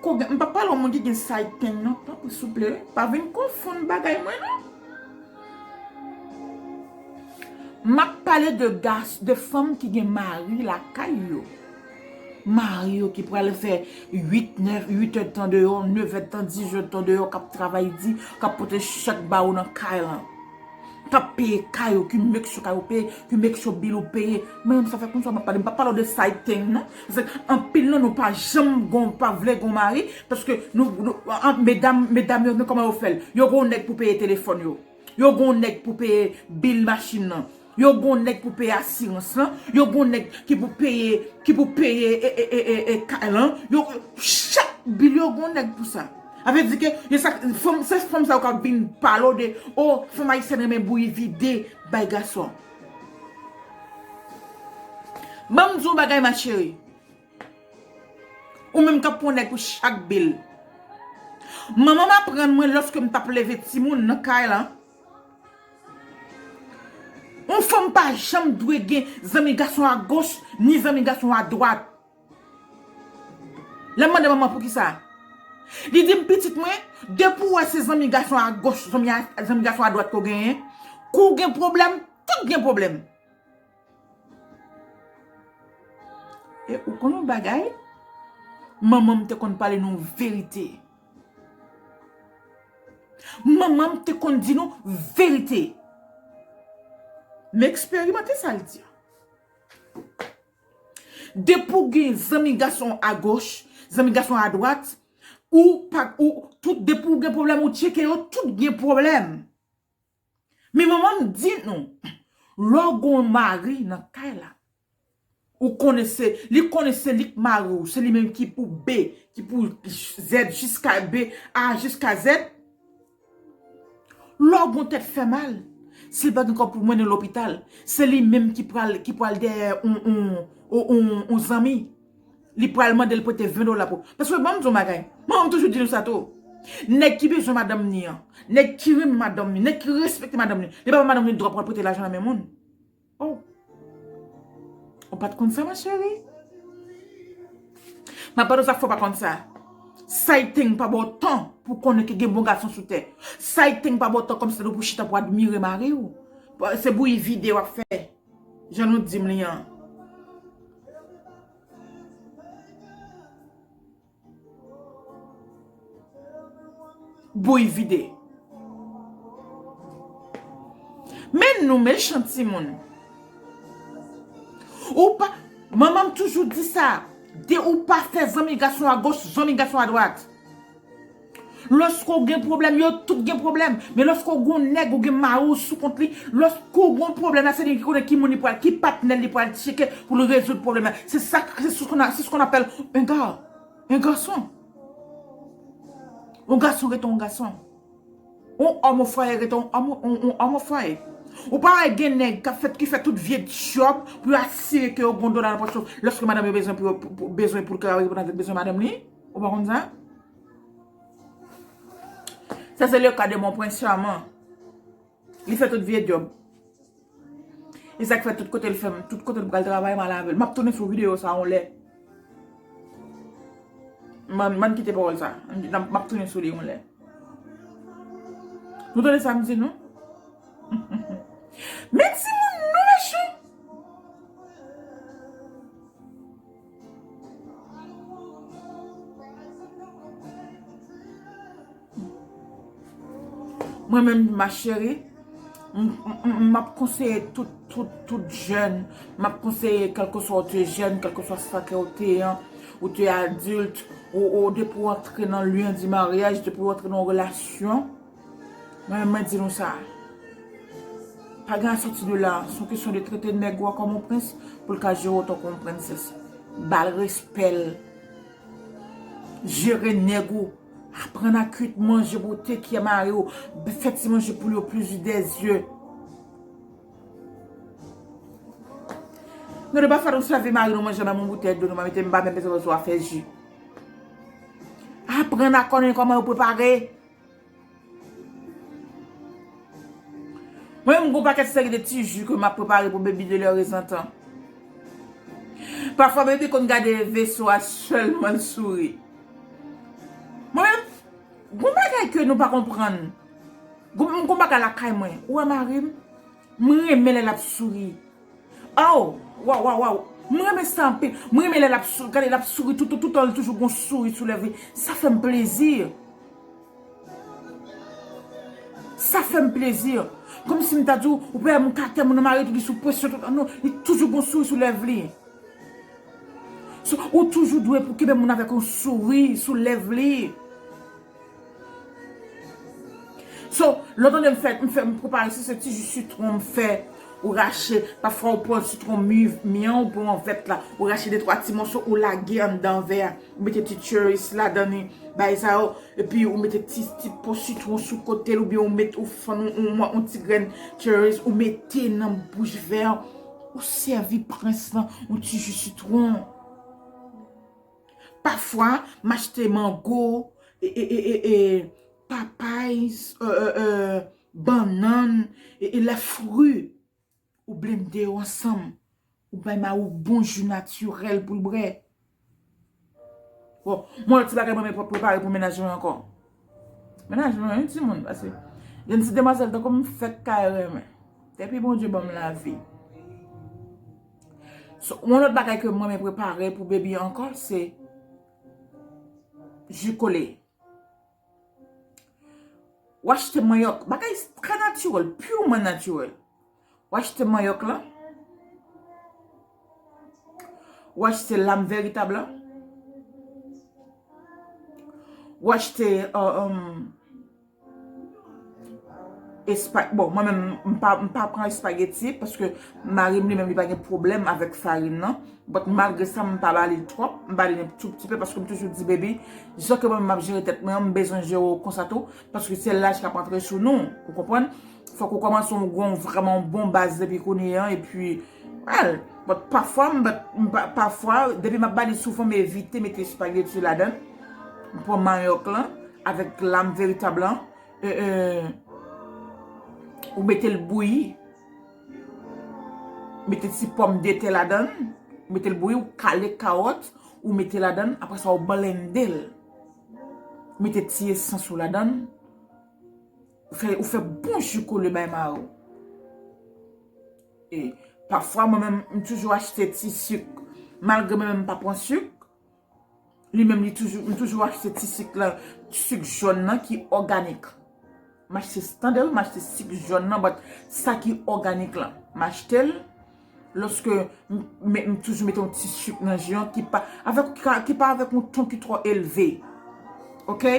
ko gen, m pa pale yon moun ki gen side thing non, tanpri souple, pa vin konfonn bagay mwen non. M ap pale de gas, de fanm ki gen mari lakay yo. Mari yo ki pral fè uit, nèf, uit èdtan deyò, nèf èdtan, dizuit èdtan deyò, k ap travay di, k ap pote chèk ba ou nan kay lan. K ap peye kay ou, ki make sure kay ou peye, ki make sure bill ou peye. Mwen menm sa fè konsa m ap pale, m pa pale w de side thing non. Paske anpil nan nou pa janm gon, pa vle gon mari, paske nou, nou, an, medam, medam yo, men kòman yo fè l? Yo gon nèg pou peye telefòn yo. Yo gon nèg pou peye bill machin nan. Yo gon nèg pou peye asirans lan. Yo gon nèg ki pou peye, ki pou peye, e, e, e, e, e, kay lan. Yo, chak bill yo gon nèg pou sa. Sa vle di ke, yo sa, fanm, se fanm sa yo k ap vin pale w de, o, fanm ayisyèn renmen bouyi vide bay gason. Ban m di w yon bagay, ma chérie. Ou menm k ap pran nèg pou chak bill. Manman m aprann mwen lòske m t ap leve timoun nan kay lan. Yon fanm pa janm dwe gen zanmi gason agoch, ni zanmi gason adwat. Lè m mande manman poukisa, li di m, pitit mwen, depi w wè se zanmi gason agoch, zanmi a, zanmi gason adwat ke w genyen, kou w gen pwoblèm, tout gen pwoblèm. E ou konn yon bagay? Manman m te konn pale nou verite. Manman m te konn di nou verite. M eksperimante sa l di a. Depi w gen zanmi gason agoch, zanmi gason adwat, ou pa, ou, tout, depi w gen pwoblèm, ou tcheke yo, tout gen pwoblèm. Men manman m di nou, lè w gon mari nan kay la, ou konnen se, li konnen se li k mari w, se li menm ki pou B, ki pou Z jiska B, A jiska Z. Lè w gon tèt fè mal, si l pa gen kòb pou mennen lopital, se li menm ki pral, ki pral dèyè on, on, on, on, on zanmi. Li pral mande l prete ven dola pou. Paske ban m di w bagay. Manman m toujou di nou sa tou. Nèg ki bezwen madanm ni an, nèg ki renmen madanm ni, nèg ki respekte madanm ni, li pa ba madanm ni dwa pou al prete lajan nan men moun. Oh. Ou pa t konn sa, ma chérie? M ap ba nou sa fò pa konn sa. Side thing pa ba w tan pou konnen ke gen bon gason sou tè. Side thing pa ba w tan kòmsi se pou chita pou admire mari w. Se bouyi vide w ap fè. Jan nou di m li an. Bouyi vide. Men nou mechan timoun. Ou pa, manman m toujou di sa. Te ou pa fè zanmi gason agoch, zanmi gason adwat. Lòske w gen pwoblèm, yo tout gen pwoblèm. Men lòske w gon nèg, ou gen mari w sou kont li, lòske w gon pwoblèm la, se li ki konnen ki moun li pral, ki patnè li pral tcheke pou l rezoud pwoblèm la. Se sa, c'est ce qu'on a, c'est ce qu'on appelle un gars, un garçon. Yon gason rete yon gason. Yon òm o fwaye rete yon òm, yon, yon òm o fwaye. Ou pa wè gen nèg k ap fè, ki fè tout vye djòb pou yo asire ke yo gon dola nan pòch yo lòske madanm yo bezwen pou yo, pou, pou, bezwen pou l ka reponn avèk bezwen madanm li? Ou pa konn sa? Ça, c'est le cas de mon prince charmant. Li fè tout vye djòb. E sa k fè tout kote l fè m, tout kote l pral travay, m al avè l. M ap tounen sou videyo sa yon lè. M, m kite pawòl sa. M, m ap tounen sou li yon lè. Nou tande sa m di nou? Men timoun nou mechan. Mwen menm, ma chérie, m, m, m, m ap konseye tout, tout, tout jèn, m ap konseye kèlkeswa ou te jèn, kèlkeswa sa ke ou te an, ou te adilt, ou, ou depi ou antre nan lyen di maryaj, depi ou antre nan yon relasyon, mwen menm, mwen di nou sa. Pa gen a sòti de la. Se yon kesyon de trete nèg ou a kòm yon prens pou l ka jere w tankou yon prensès. Ba l respè l. Jere nèg ou. Aprann a kuit manje pou te kè mari w. Fè ti manje pou li o plis vit dèzye. Nou dwe pa fè nou sèvi mari nou manje nan yon boutèy dlo, nou pa mete, m pa menm bezwen wè si w ap fè ji. Aprann a konnen kòman yo prepare. Mwen menm, gon pakèt seri de ti ji ke m ap prepare pou baby de lè rezantan. Pafwa, baby konn gade veso a sèlman l souri. Mwen menm, gon bagay ke nou pa konprann. Gon, gon bagay lakay mwen. Ou wè mari m, m renmen lè l ap souri. Oh, waw, waw, waw. Mwen renmen sa anpil. Mwen renmen lè l ap souri. Gade, l ap souri tout, tout, tout tan, li toujou gon souri sou lèv li. Sa fè m plezi. Sa fè m plezi. Kòmsi m ta di w, ou pa wè moun ka tèlman nan mari tou, li sou presyon tout tan. Non, li toujou gon souri sou lèv li. So, ou toujou dwe pou kenbe moun avèk yon souri sou lèv li. So, lè w tande m fè, m fè, m prepare, si se ti ji sitwon m fè, ou rache, pafwa ou pran sitwon mi, mi an, ou pran vèt la, ou rache de twa ti moso, ou lage anndan vè a, ou mete ti cherries ladan li, bagay sa yo, epi ou mete ti, ti po sitwon sou kote l, oubyen ou met, ou fann yon, yon, yon ti grenn cherries, ou mete nan bouch vè a, ou sèvi prens lan yon ti ji sitwon. Pafwa, m achte mango, e, e, e, e, e, papay, e, e, e, bannann, e, e, lè fri. Ou blende yo ansanm. Ou bay mari w bon ji natirèl pou l bwè. Bon, mwen, yon ti bagay mwen menm prepare pou mennaj mwen ankò. Mennaj mwen, yon timoun, paske gen ti demwazèl tankou m fèk ka renmen. Depi Bondye ban m lavi. So, yon lòt bagay ke mwen menm prepare pou baby ankò, se ji kole. Ou achte manyòk, bagay trè natirèl, purement naturel. Ou achte manyòk lan. Ou achte lam veritab lan. Ou achte, euh, euh, espa-, bon, mwen menm, m pa, m pa pran espageti, paske mari m li menm, li pa gen pwoblèm avèk farin nan. But malgre sa, m pa ba li twòp, m ba li yon tou pti pe, paske m toujou di, baby, jan ke mwen menm m ap jere tèt mwen an, m bezwen jere w konsa tou, paske se laj k ap antre sou nou, ou konprann? Fòk ou kòmanse yon, yon vrèman bon baz depi kounye a, epi, well, but pafwa, m, but, m pa, pafwa, depi m ap ba li souvan, m evite mete espageti ladan l. M pran manyòk lan, avèk lam veritab lan, e, e, ou mete l bouyi, mete ti pòmdetè ladan l, ou mete l bouyi, ou kale kawòt, ou mete ladan l, apre sa ou blende l. Ou mete ti esans ou ladan l, ou fè, ou fè bon ji kole bay mari w. E pafwa, mwen menm, m toujou achte ti sik. Malgre mwen menm m pa pran sik, li menm, li toujou, m toujou achte ti sik la, ti sik jòn nan ki òganik. M achte, tande wi, m achte sik jòn nan, but sa ki òganik lan. M achte l, Lòske m, m, m toujou mete yon ti sik nan ji an ki pa avèk, ki pa, ki pa avèk yon ton ki twò elve. Oke?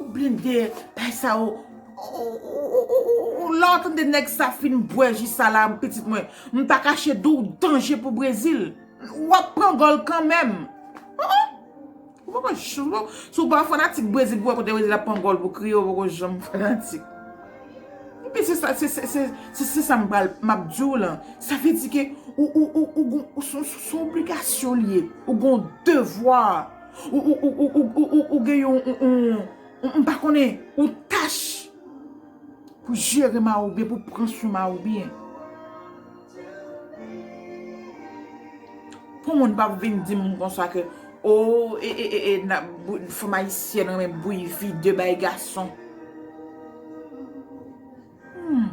Ou blende, bay sa yo. Ou, ou, ou, ou, ou, ou, lè w tande nèg sa fin bwè ji sa la, pitit mwen, m pa kache di w danje pou Brezil. W ap pran gòl kanmenm. An, an. Ou poko janm, si w pa fanatik Brezil, pou wè kote Brezil ap pran gòl pou kriye, ou poko janm fanatik. Epi se sa, se, se, se, se, se sa m pral, m ap di w lan. Sa vle di ke ou, ou, ou, ou, gon- ou, se, se, se yon obligasyon li ye. Ou gon devwa. Ou, ou, ou, ou, ou, ou, ou, ou gen yon, yon, yon, yon, m pa konnen, yon tach pou jere mari w byen, pou pran swen mari w byen. Pou moun pa vin di m konsa ke, o, e, e, e, e, na, bou- fanm ayisyèn renmen bouyi vide bay gason. Hmm.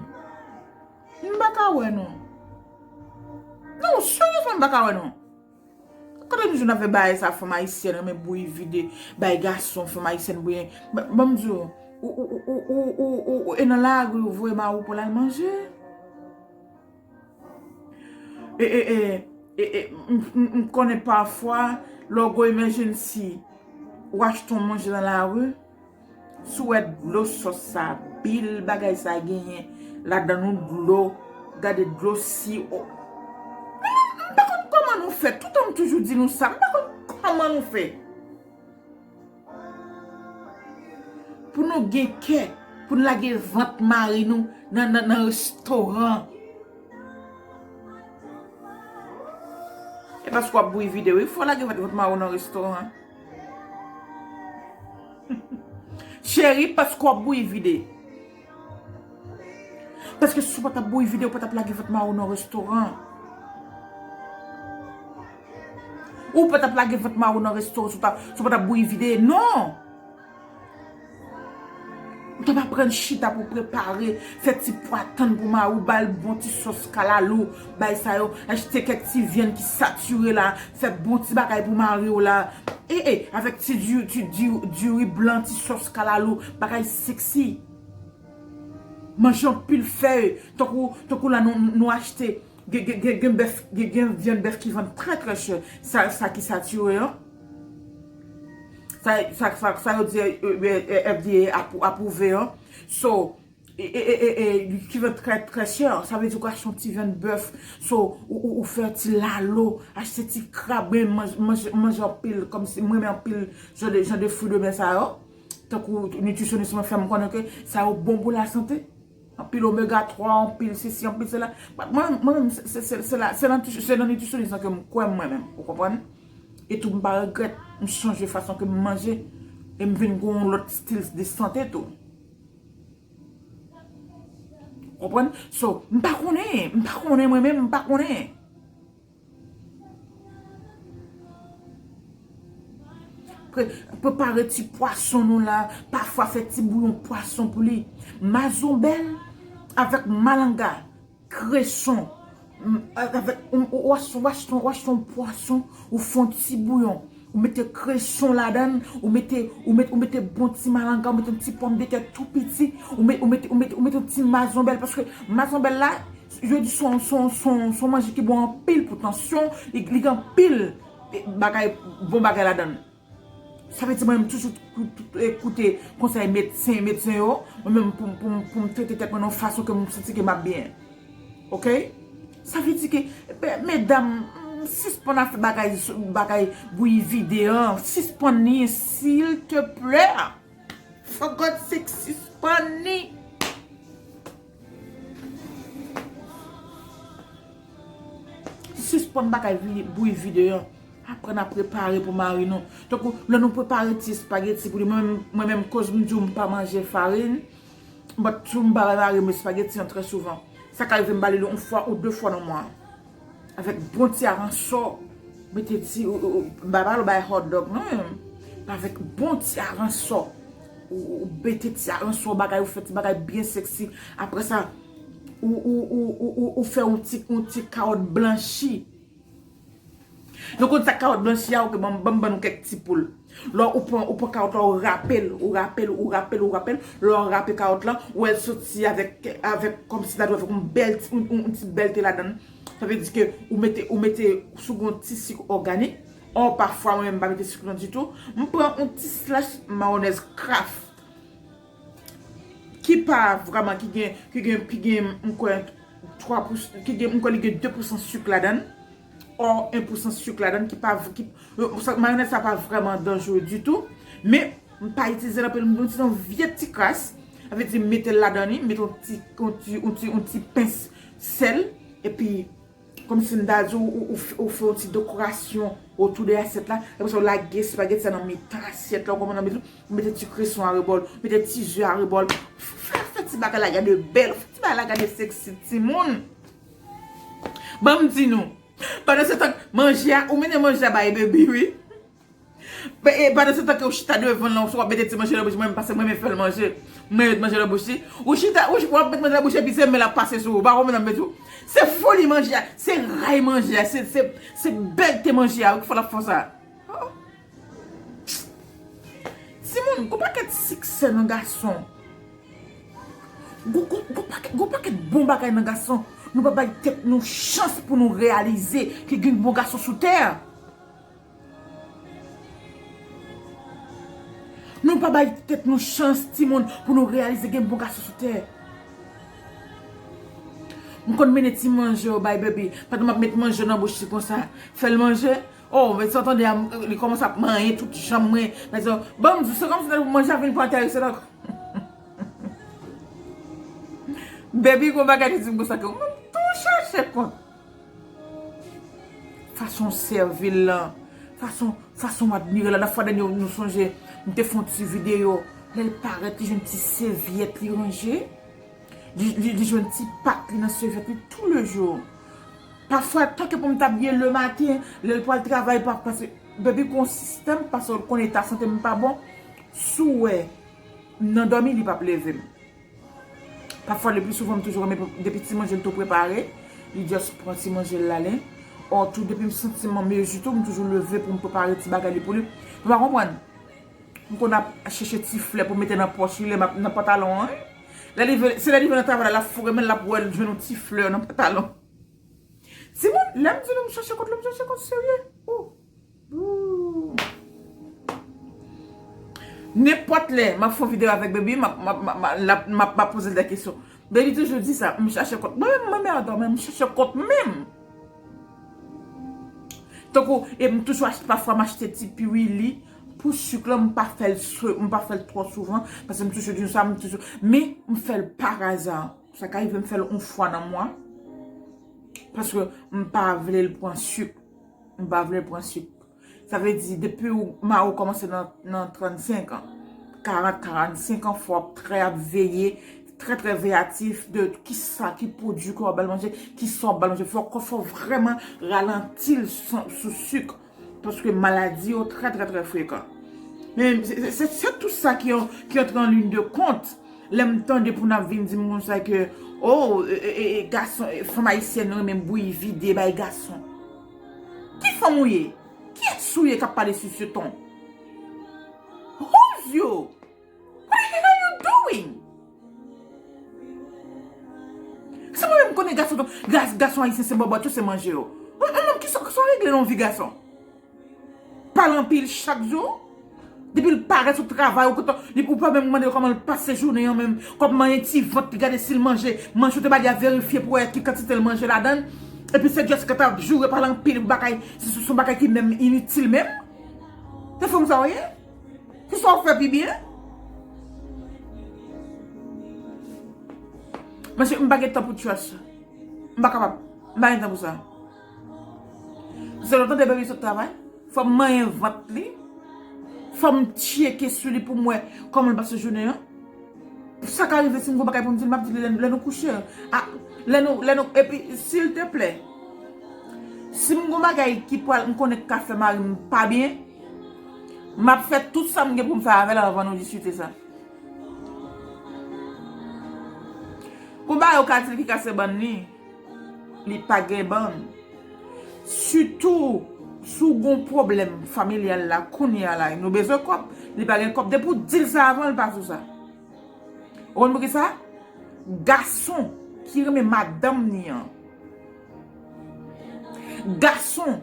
M pa ka wè non. Non, seryezman, m pa ka wè non. Kote nou jwenn avè bagay sa, fanm ayisyèn renmen bouyi vide bay gason, fanm ayisyèn bouyi. Ban m di w, ou, ou, ou, ou, ou, ou, ou, e nan lari, ou voye mari w pou l al manje. E, e, e, e, e, m, m, m konnen pafwa, lè w gon emergency, ou achte yon manje nan lari, si w wè dlo sòs sa, bil bagay sa genyen ladan l, yon dlo, gade dlo si, o. M, m pa konn kòman nou fè, toutan m toujou di nou sa, m pa konn kòman nou fè. Pou nou gen kè, pou n lage vant mari nou nan, nan, nan restoran. E paske w ap bouyi vide, wi, fò w lage vant, vant mari w nan restoran. Cheri, paske w ap bouyi vide. Paske si w pa t ap bouyi vide, ou pa t ap lage vant mari w nan restoran. Ou pa t ap lage vant mari w nan restoran si w ta, si w pa t ap bouyi vide. Non! Ou t ap aprann chita pou prepare, fè ti pwa tann pou mari w, ba l bon ti sòs kalalou, bay sa yo, achte kèk ti vyann ki satire la, fè bon ti bagay pou mari w la. E, e, avèk ti di, ti di, diri blan, ti sòs kalalou, bagay seksi. Manje anpil fèy, tankou, tankou la nou, nou achte, gen, gen, gen, gen bèf, gen, gen vyann bèf ki vann trè, trè chè. Sa, sa ki satire an. Sa, sa, sa, sa yo di, e, e, e, F D A apou-, apwouve an. So, e, e, e, e, e, ki vann trè, trè chè. Sa vle di ou ka achte yon ti vyann bèf. So, ou, ou, ou fè ti lalo, achte ti krab, men manje, manje, manje anpil, kòmsi mwen renmen anpil jan de, jan de fri de mè sa yo. Tankou nitrisyonis mwen fè m konnen ke sa yo bon pou lasante. Anpil omega twa, anpil sesi, anpil sela. But mwen, mwen menm, se, se, se, se la, se nan, se nan nitrisyonis lan ke m kwè mwen menm, ou konprann? E tou, m pa regrèt, m chanje fason ke m manje, e m vin gen yon lòt stil de sante tou. Konprann? So, m pa konnen, m pa konnen mwen menm, m pa konnen. Pre-, prepare ti pwason nou la, pafwa fè ti bouyon pwason pou li. Mazonbèl avèk malanga, kreson, m, avèk, ou, ou, ou achte, ou achte, ou achte yon pwason, ou fè yon ti bouyon, ou mete kreson ladan l, ou mete, ou mete, ou mete bon ti malanga, ou mete yon ti pòmdetè tou piti, ou mete, ou mete, ou mete, ou mete yon ti mazonbèl, paske mazonbèl la, yo di se yon, se yon, se yon, se yon manje ki bon anpil pou tansyon, li, li gen anpil bagay, bon bagay ladan l. Sa vle di mwen menm toujou kou-, kou-, e, koute konsèy medsen, medsen yo, mwen menm pou, pou, pou m trete tèt mwen nan yon fason ke m santi ke m ap byen. Oke? Sa vle di ke, be-, medam, sispann ap fè bagay, bagay bouyi vide an, sispann li, silteplè. For God's sake, sispann li. Sispann bagay vi-, bouyi vide an. Aprann ap prepare pou mari nou. Tankou, lè nou prepare ti espageti pou li, mwen menm, mwen menm, koz m di w m pa manje farin, but tou m ba mari m espageti an trè souvan. Sa ka rive m ba li l yon fwa ou de fwa nan mwa. Avèk bon ti aransò, mete ti, ou, ou, ou, m pa pale w bay hot dog, non, men avèk bon ti aransò, ou, ou mete ti aransò, bagay, ou fè ti bagay byen seksi. Apre sa, ou, ou, ou, ou, ou, ou fè yon ti, yon ti kawòt blanchi. Nou konn sa kawòt blanchi a, ok, ban m, ban m ban nou kèk ti poul. Lè ou pran, ou pran kawòt la, ou rape l, ou rape l, ou rape l, ou rape l. Lè w rape kawòt la, ou wè l soti avèk, avèk kòmsi ta dwe avèk yon bèl ti, yon, yon, yon ti bèlte ladan l. Sa vle di ke ou mete, ou mete sou yon ti sik òganik. Or, pafwa, mwen menm, m pa mete sik lan ditou. M pran yon ti slash mayonèz Kraft. Ki pa vrèman, ki gen, ki gen, ki gen, m kwè, twa pou, ki gen, m kwè li gen de pousan sik ladan l. Or, en pousan sik ladan l, ki pa, ki, euh, sa, mayonèz sa pa vrèman danjere ditou. Men, m pa itilize l anpil, m itilize yon vye ti kras. Sa vle di, m mete l ladan li, m mete yon ti, yon ti, yon ti, yon ti pens sèl, epi kòmsi m ta di w, ou, ou, ou fè yon ti dekorasyon otou de asyèt la. Apre sa, ou lage espageti sa nan mitan asyèt la, ou konprann, ou mete ti kreson arebò l, ou mete ti ze arebò l. Fè, fè ti bagay la gade bèl, fè ti bagay la gade sexy, timoun. Ban m di nou, pandan se tan, manje a, ou mennen manje a bay baby, wi. E pandan se tan ke ou chita devan l lan, ou w ap mete ti manje nan bouch, mwen, paske mwen renmen fè l manje. Mwen met manje nan bouch li. Ou chita, ou w ap met manje nan bouch, epi se men l ap pase sou ou. Ou pa konprann sa m vle di w? Se foli manje a, se ray manje a, se, se, se bèlte manje a, wi, ki fè l ap fè sa. Oh. Timoun, gon pakèt siksè nan gason. Gon, gon, gon pakèt, gon pakèt bon bagay nan gason. Nou pa bay tèt nou chans pou nou reyalize ke gen bon gason sou tè. Nou pa bay tèt nou chans, timoun, pou nou reyalize gen bon gason sou tè. M konn mennen ti manje yo bay baby. Pandan m ap met manje nan bouch li konsa, fè l manje. Oh, men sa w tande a, m, li kòmanse ap manyen tout janm mwen. Men sa, ban m di w, se kòmsi manje a vin pou atè, se la. Baby, gon bagay li di m konsa ke, mwen tou chache kont. Fason w sèvi l lan, fason, fason w admire l lan. Lòt fwa dènye, nou sonje, m te fè yon ti videyo. Lè l parèt, li jwenn ti sèvyèt li ranje. Li, li, li jwenn ti pat li nan sèvyèt li tou le jou. Pafwa, tanke pou m t abiye le maten, lè l pral travay, pa, paske baby gon sistèm, paske l konnen eta sante m pa bon. Si w wè m nan dòmi, li p ap leve m. Pafwa, le pli souvan, m toujou renmen, depi ti manje l tou prepare, li just pran ti manje l l ale. Or tou, depi m santi m an mezi tou, m toujou leve pou m prepare ti bagay li pou li. Nou pa konprann? M konn ap chèche ti flè pou mete nan pòch li, lè m ap nan pantalon an. Lè li vin, se lè li vin nan travay la, l ap foure men l, l ap wè l jwenn yon ti flè nan pantalon. Timoun, lè m di nou m chache kont, lè m chache kont serye. Oh. Ooh. Nenpòt lè, m ap fè yon videyo avèk baby, m ap, m ap, m ap, m ap, m ap, m ap poze l de kesyon. Baby toujou di sa, m chache kont. Mwen menm, mwen menm, men m chache kont menm. Tankou, e m toujou achte, pafwa m achte ti piwili pou sik lan, m pa fè l sou, m pa fè l twò souvan, paske m toujou di nou sa, m toujou, men m fè l pa aza. Sa ka rive m fè l yon fwa nan mwa, paske m pa vle l pran sik. M pa vle l pran sik. Sa vle di, depi w, mari w kòmanse nan, nan trannsenk an, karant, karannsenk an, fò w ap trè ap veye, trè, trè veyatif de kisa, ki pwodui ke w ap ba l manje, kisa w ap ba l manje. Fò, fò vrèman ralanti l sou, sou sik, paske maladi yo trè, trè, trè frekan. Men se, se, se, se tout sa ki, ki antre an liy de kont. Lè m tande pou n ap vin di m konsa ke, oh, e, e, e, gason, e, fanm ayisyèn renmen bouyi vide bay gason. Ki fanm ou ye? Kiyès ou ye k ap pale sou se ton? Who's you? What the hell are you doing? Se mwen menm konnen gason, gas, gason ayisyen se bòbòt yo, se manje yo. Yon, yon nonm ki sa, ki sa w regle nan vi gason? Pale anpil chak jou. Depi l parèt sou travay, ou kontan, li, ou pa menm mande l kòman l pase jounen an menm. Kòm manyen ti vant li, gade si l manje. Manje ou te ba li a, verifye pou wè ki kantite l manje ladan l. Epi se just ke t ap joure, pale anpil bagay. Se, se, se yon bagay ki menm initil menm. Se fanm sa w ye? Se sa w fè pi byen? Mesye, m pa gen tan pou trash. M pa kapab. M pa gen tan pou sa. Se lontan de baby sot travay. Fò m manyen vant li. Fò m tcheke sou li pou m wè kòman l pase jounen an. Sa ka rive si m gon bagay pou m di l, m ap di l lè, lè nou kouche. A, lè nou, lè nou, epi, silteplè, si m gon bagay ki pral, m konnen k ka fè mari m pa byen, m ap fè tout sa m gen pou m fè avè l anvan nou diskite sa. Gon bagay ou ka di l ki kase bann li, li pa gen bann. Sitou, Si w gen yon pwoblèm familyal la, kounye a la, nou bezwen kòb, li pa gen kòb. Depi w di l sa avan, li pa sou sa. Ou konn poukisa? Gason ki renmen madanm ni an. Gason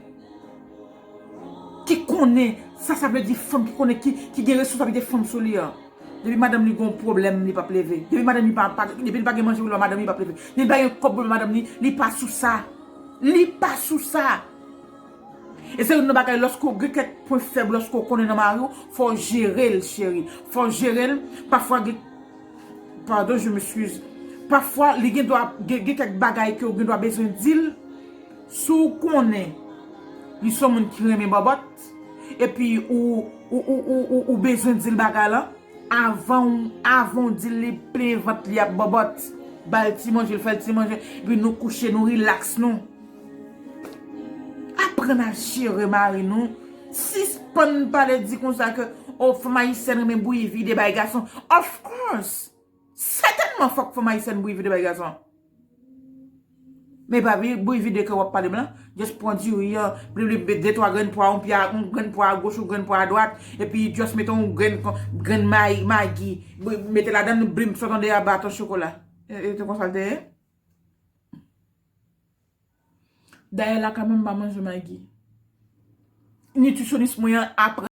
ki konnen sa sa vle di fanm, ki konnen ki, ki gen responsablite fanm sou li an. Depi madanm li gen yon pwoblèm, li p ap leve. Depi madanm li pa, pa, depi li pa gen manje pou li ba madanm li, li p ap leve. Depi li pa gen kòb pou li ba madanm li, li pa sou sa. Li pa sou sa. E se youn nan bagay, lòske w gen kèk pwen fèb, lòske w konnen nan mari w, fò w jere l, cheri. Fò w jere l. Pafwa, gen, pardon, je m'excuse. Pafwa, li gen dwa, gen, gen kèk bagay ke w gen dwa bezwen di l. Si w konnen li se yon moun ki renmen bòbòt, epi ou, ou, ou, ou, ou, ou bezwen di l bagay lan, avan w, avan w di l, li plen vant li ap bòbòt. Ba l ti manje, l fè l ti manje, epi nou kouche, nou rilaks nou. Aprann a jere mari nou. Sispann pale di konsa ke, o, fanm ayisyèn renmen bouyi vide bay gason. Of course! Sètènman, fòk fanm ayisyèn bouyi vide bay gason. Men pa bouyi vide ke w ap pale m lan. Just pran diri an, bliblib, de twa grenn pwa, yon pye a, yon grenn pwa agoch, yon grenn pwa adwat, epi just mete yon grenn, grenn may, magi, mete ladan l, blim, sot anndan a baton chokola. E, e te konsa l te ye? Dayè lakay mwen, m pa manje magi. Nitrisyonis mwen an aprann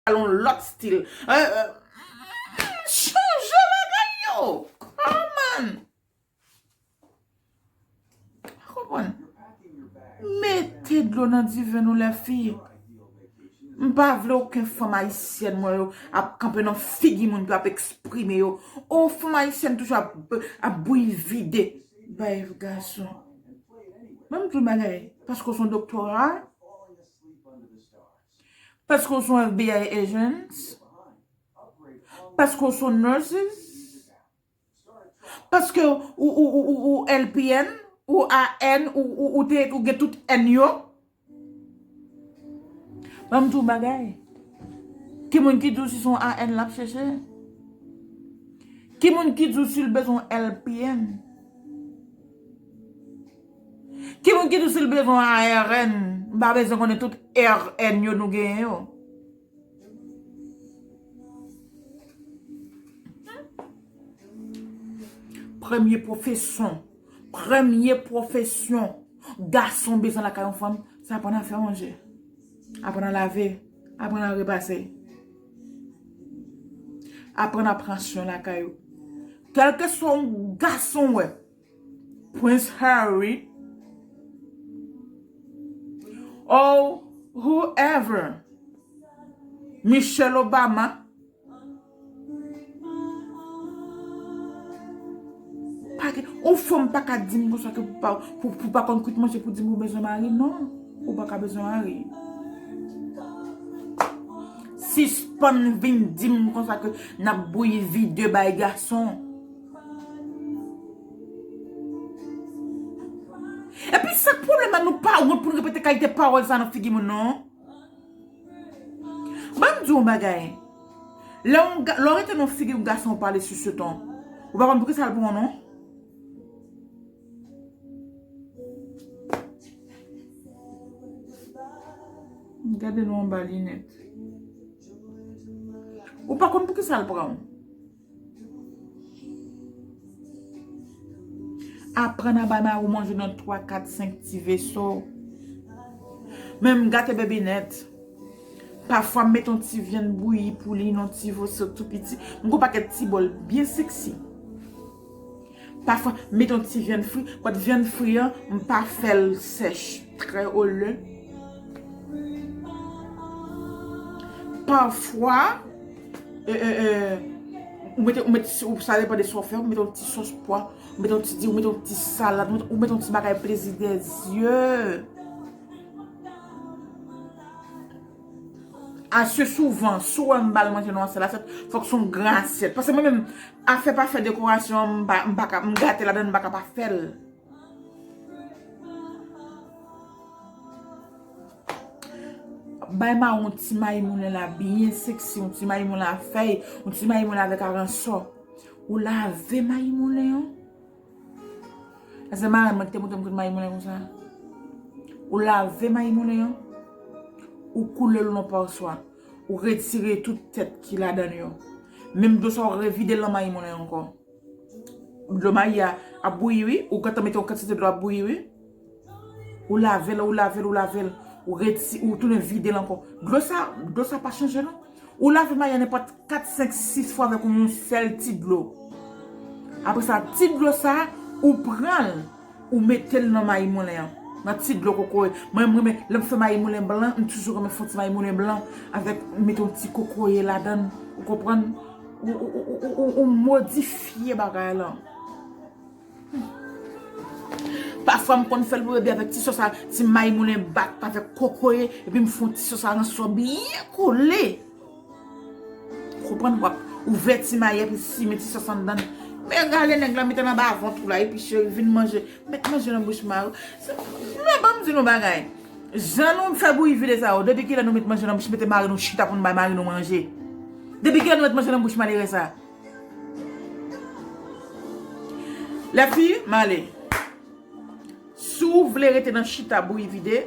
al yon lòt stil. Eh, eh, chanje bagay yo. Come on. Konprann? Mete dlo nan diven nou, lèfi. M pa vle okenn fanm ayisyèn mwen yo ap kanpe nan figi moun pou ap eksprime yo. O, fanm ayisyèn toujou ap, ap bouyi vide bay gason. Ban m di w bagay, paske w se yon doktora, paske w se yon F B I agent, paske w se yon nurses, paske ou, ou, ou, ou, ou L P N, ou A N, ou, ou, ou te, ou gen tout N yo. Ban m di w bagay. Ki moun ki di w si se yon A N l ap chèche? Ki moun ki di w si l bezwen L P N? Ki moun ki di w si l bezwen A R N? M pa bezwen konnen tout R N yo nou genyen yo. Premye pwofesyon, premye pwofesyon gason bezwen lakay yon fanm, se aprann a fè manje, aprann a lave, aprann a repase, aprann a pran swen lakay ou. Kèlkeswa yon gason w wè, Prince Harry, or whoever, Michelle Obama, pa gen, yon fanm pa ka di m konsa ke pou pa, pou, pou pa konn kwit manje pou di m ou bezwen mari, non, ou pa ka bezwen mari. Sispann vin di m konsa ke n ap bouyi vide bay gason. Epi sa k pwoblèm la, nou pa wont pou n repete kalite pawòl sa nan figi moun, non. Ban m di w yon bagay. Lè w ga-, lè w rete nan figi yon gason w pale sou se ton, ou pa konn poukisa l pran w, non. Gade nou anba linèt. Ou pa konn poukisa l pran w. Aprann a bay mari w manje nan twa, kat, senk ti veso. Men m gate baby nèt. Pafwa m mete yon ti vyann bouyi pou li nan ti veso tou piti. M gon pakèt ti bòl byen seksi. Pafwa m mete yon ti vyann fri. Kot vyann fri an, m pa fè l sèch trè olè. Pafwa, e, e, e, ou mete, ou mete, ou, sa depann de sa w fè, ou mete yon ti sòs pwa, ou mete yon ti di, ou mete yon ti salad, ou mete, ou mete yon ti bagay plezi dèzye. Ase souvan, si w wè m ba l manje nan yon sèl asyèt, fòk se yon gran asyèt. Paske mwen menm, afè pa fè dekorasyon, m pa, m pa ka, m gate ladan, m pa ka pa fè l. Bay mari w yon ti mayi moulen la byen seksi, yon ti mayi moulen a fèy, yon ti mayi moulen avèk aransò. Ou lave mayi moulen an. Paske marenn mwen ki te montre m kote mayi moulen konsa. Ou lave mayi moulen an. Ou koule l nan paswa. Ou retire tout tèt ki ladan l yo. Menm dlo sa, ou revide l nan mayi moulen ankò. Dlo mayi a ap bouyi, wi. Ou gentan mete yon kantite dlo ap bouyi, wi. Ou lave l, ou lave l, ou lave l. Ou reti-, ou tounen vide l ankò. Dlo sa, dlo sa pa chanje, non. Ou lave mayi a nenpòt kat, senk, sis fwa avèk yon sèl ti dlo. Apre sa, ti dlo sa, ou pran l, ou mete l nan mayi moulen an. Nan ti dlo kokoye. Mwen, mwen renmen, lè m fè mayi moulen blan, m toujou renmen fè yon ti mayi moulen blan avèk, mete yon ti kokoye ladan l. Ou konprann? Ou, ou, ou modifye bagay lan. Pafwa, m konn fè l pou bebe avèk ti sòs a, ti mayi moulen bat avèk kokoye, epi m fè yon ti sòs aransò byen kole. Konprann, w ap ouvè ti mayi epi simen ti sòs anndan. Men gade nèg la mete l anba vant ou la, epi cheri vin manje. Met manje nan bouch mari w. Se, men ban m di nou bagay. Jan nou fè bouyi vide sa yo, depi kilè nou met manje nan bouch, mete mari nou chita pou nou bay mari nou manje? Depi kilè nou met manje nan bouch malere sa? Lèfi, m ale. Si w vle rete nan chita bouyi vide,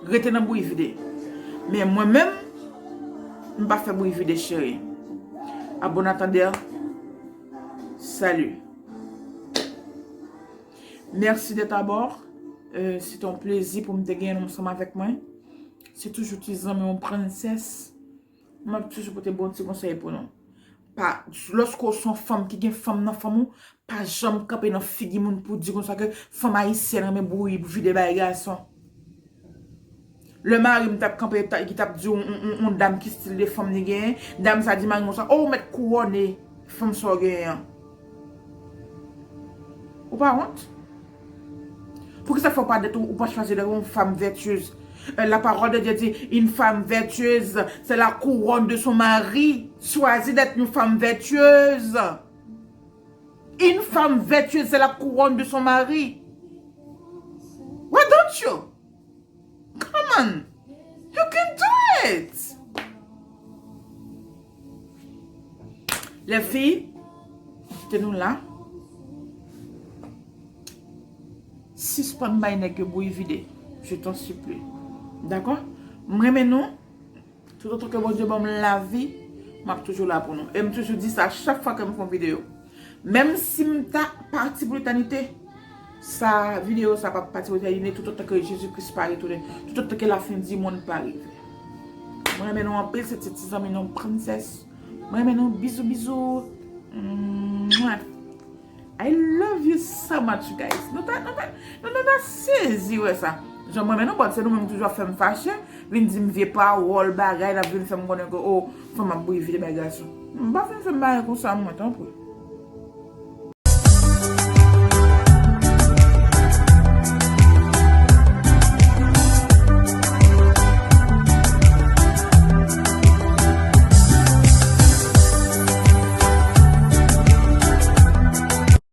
rete nan bouyi vide. Men mwen menm, m pa fè bouyi vide, cheri. A bon entendeur, salut. Merci d'être à bord. Euh, se te yon plezi pou m te genyen nou ansanm avèk mwen. Se toujou ti zanmi w, Princess. M ap toujou pote bon ti konsèy pou nou. Pa, lòske w se yon fanm ki gen fanm nan fanm ou, pa janm kanpe nan figi moun pou di konsa ke fanm ayisyèn renmen bouyi pou vide bay gason. Lè mari m t ap kanpe, ta- ki t ap di yon, yon, yon, yon dam ki stil de fanm li genyen, dam sa di mari m konsa, "Oh, ou mèt kouwòne fanm sa w genyen an." Ou pa wont? Poukisa fè w pa dèt ou, ou pa chwazi dèt yon fanm vètyez? Euh, la parole de Dieu dit, une femme vertueuse, c'est la couronne de son mari. Chwazi dèt yon fanm vètyez. Une femme vertueuse, c'est la couronne de son mari. Why don't you? Come on. You can do it. Les filles, kite nou la. Sispann bay nèg yo bouyi vide. Je t'en supplie. Dakò? M renmen nou. Toutotan ke Bondye ban m lavi, m ap toujou la pou nou. E m toujou di sa chak fwa ke m fè yon videyo. Menm si m ta pati pou letènite, sa, videyo sa p ap pati pou letènite, toutotan ke Jezi Kris pa retounen, toutotan ke lafen di monn pa rive. Mwen renmen nou anpil, se ti, ti zanmi nou Princess. Mwen renmen nou, bizou, bizou. Mwah. I love you so much, you guys. Nou ta, nou ta, nou, nou ta sezi wè sa. Jan mwen, men nou, bon, se nou menm ki toujou ap fè m fache, vin di m vye pawòl, bagay, n ap vin fè m konnen ke, oh, fanm ap bouyi vide bay gason. M pa fin fè m bagay konsa, mwen, tanpri.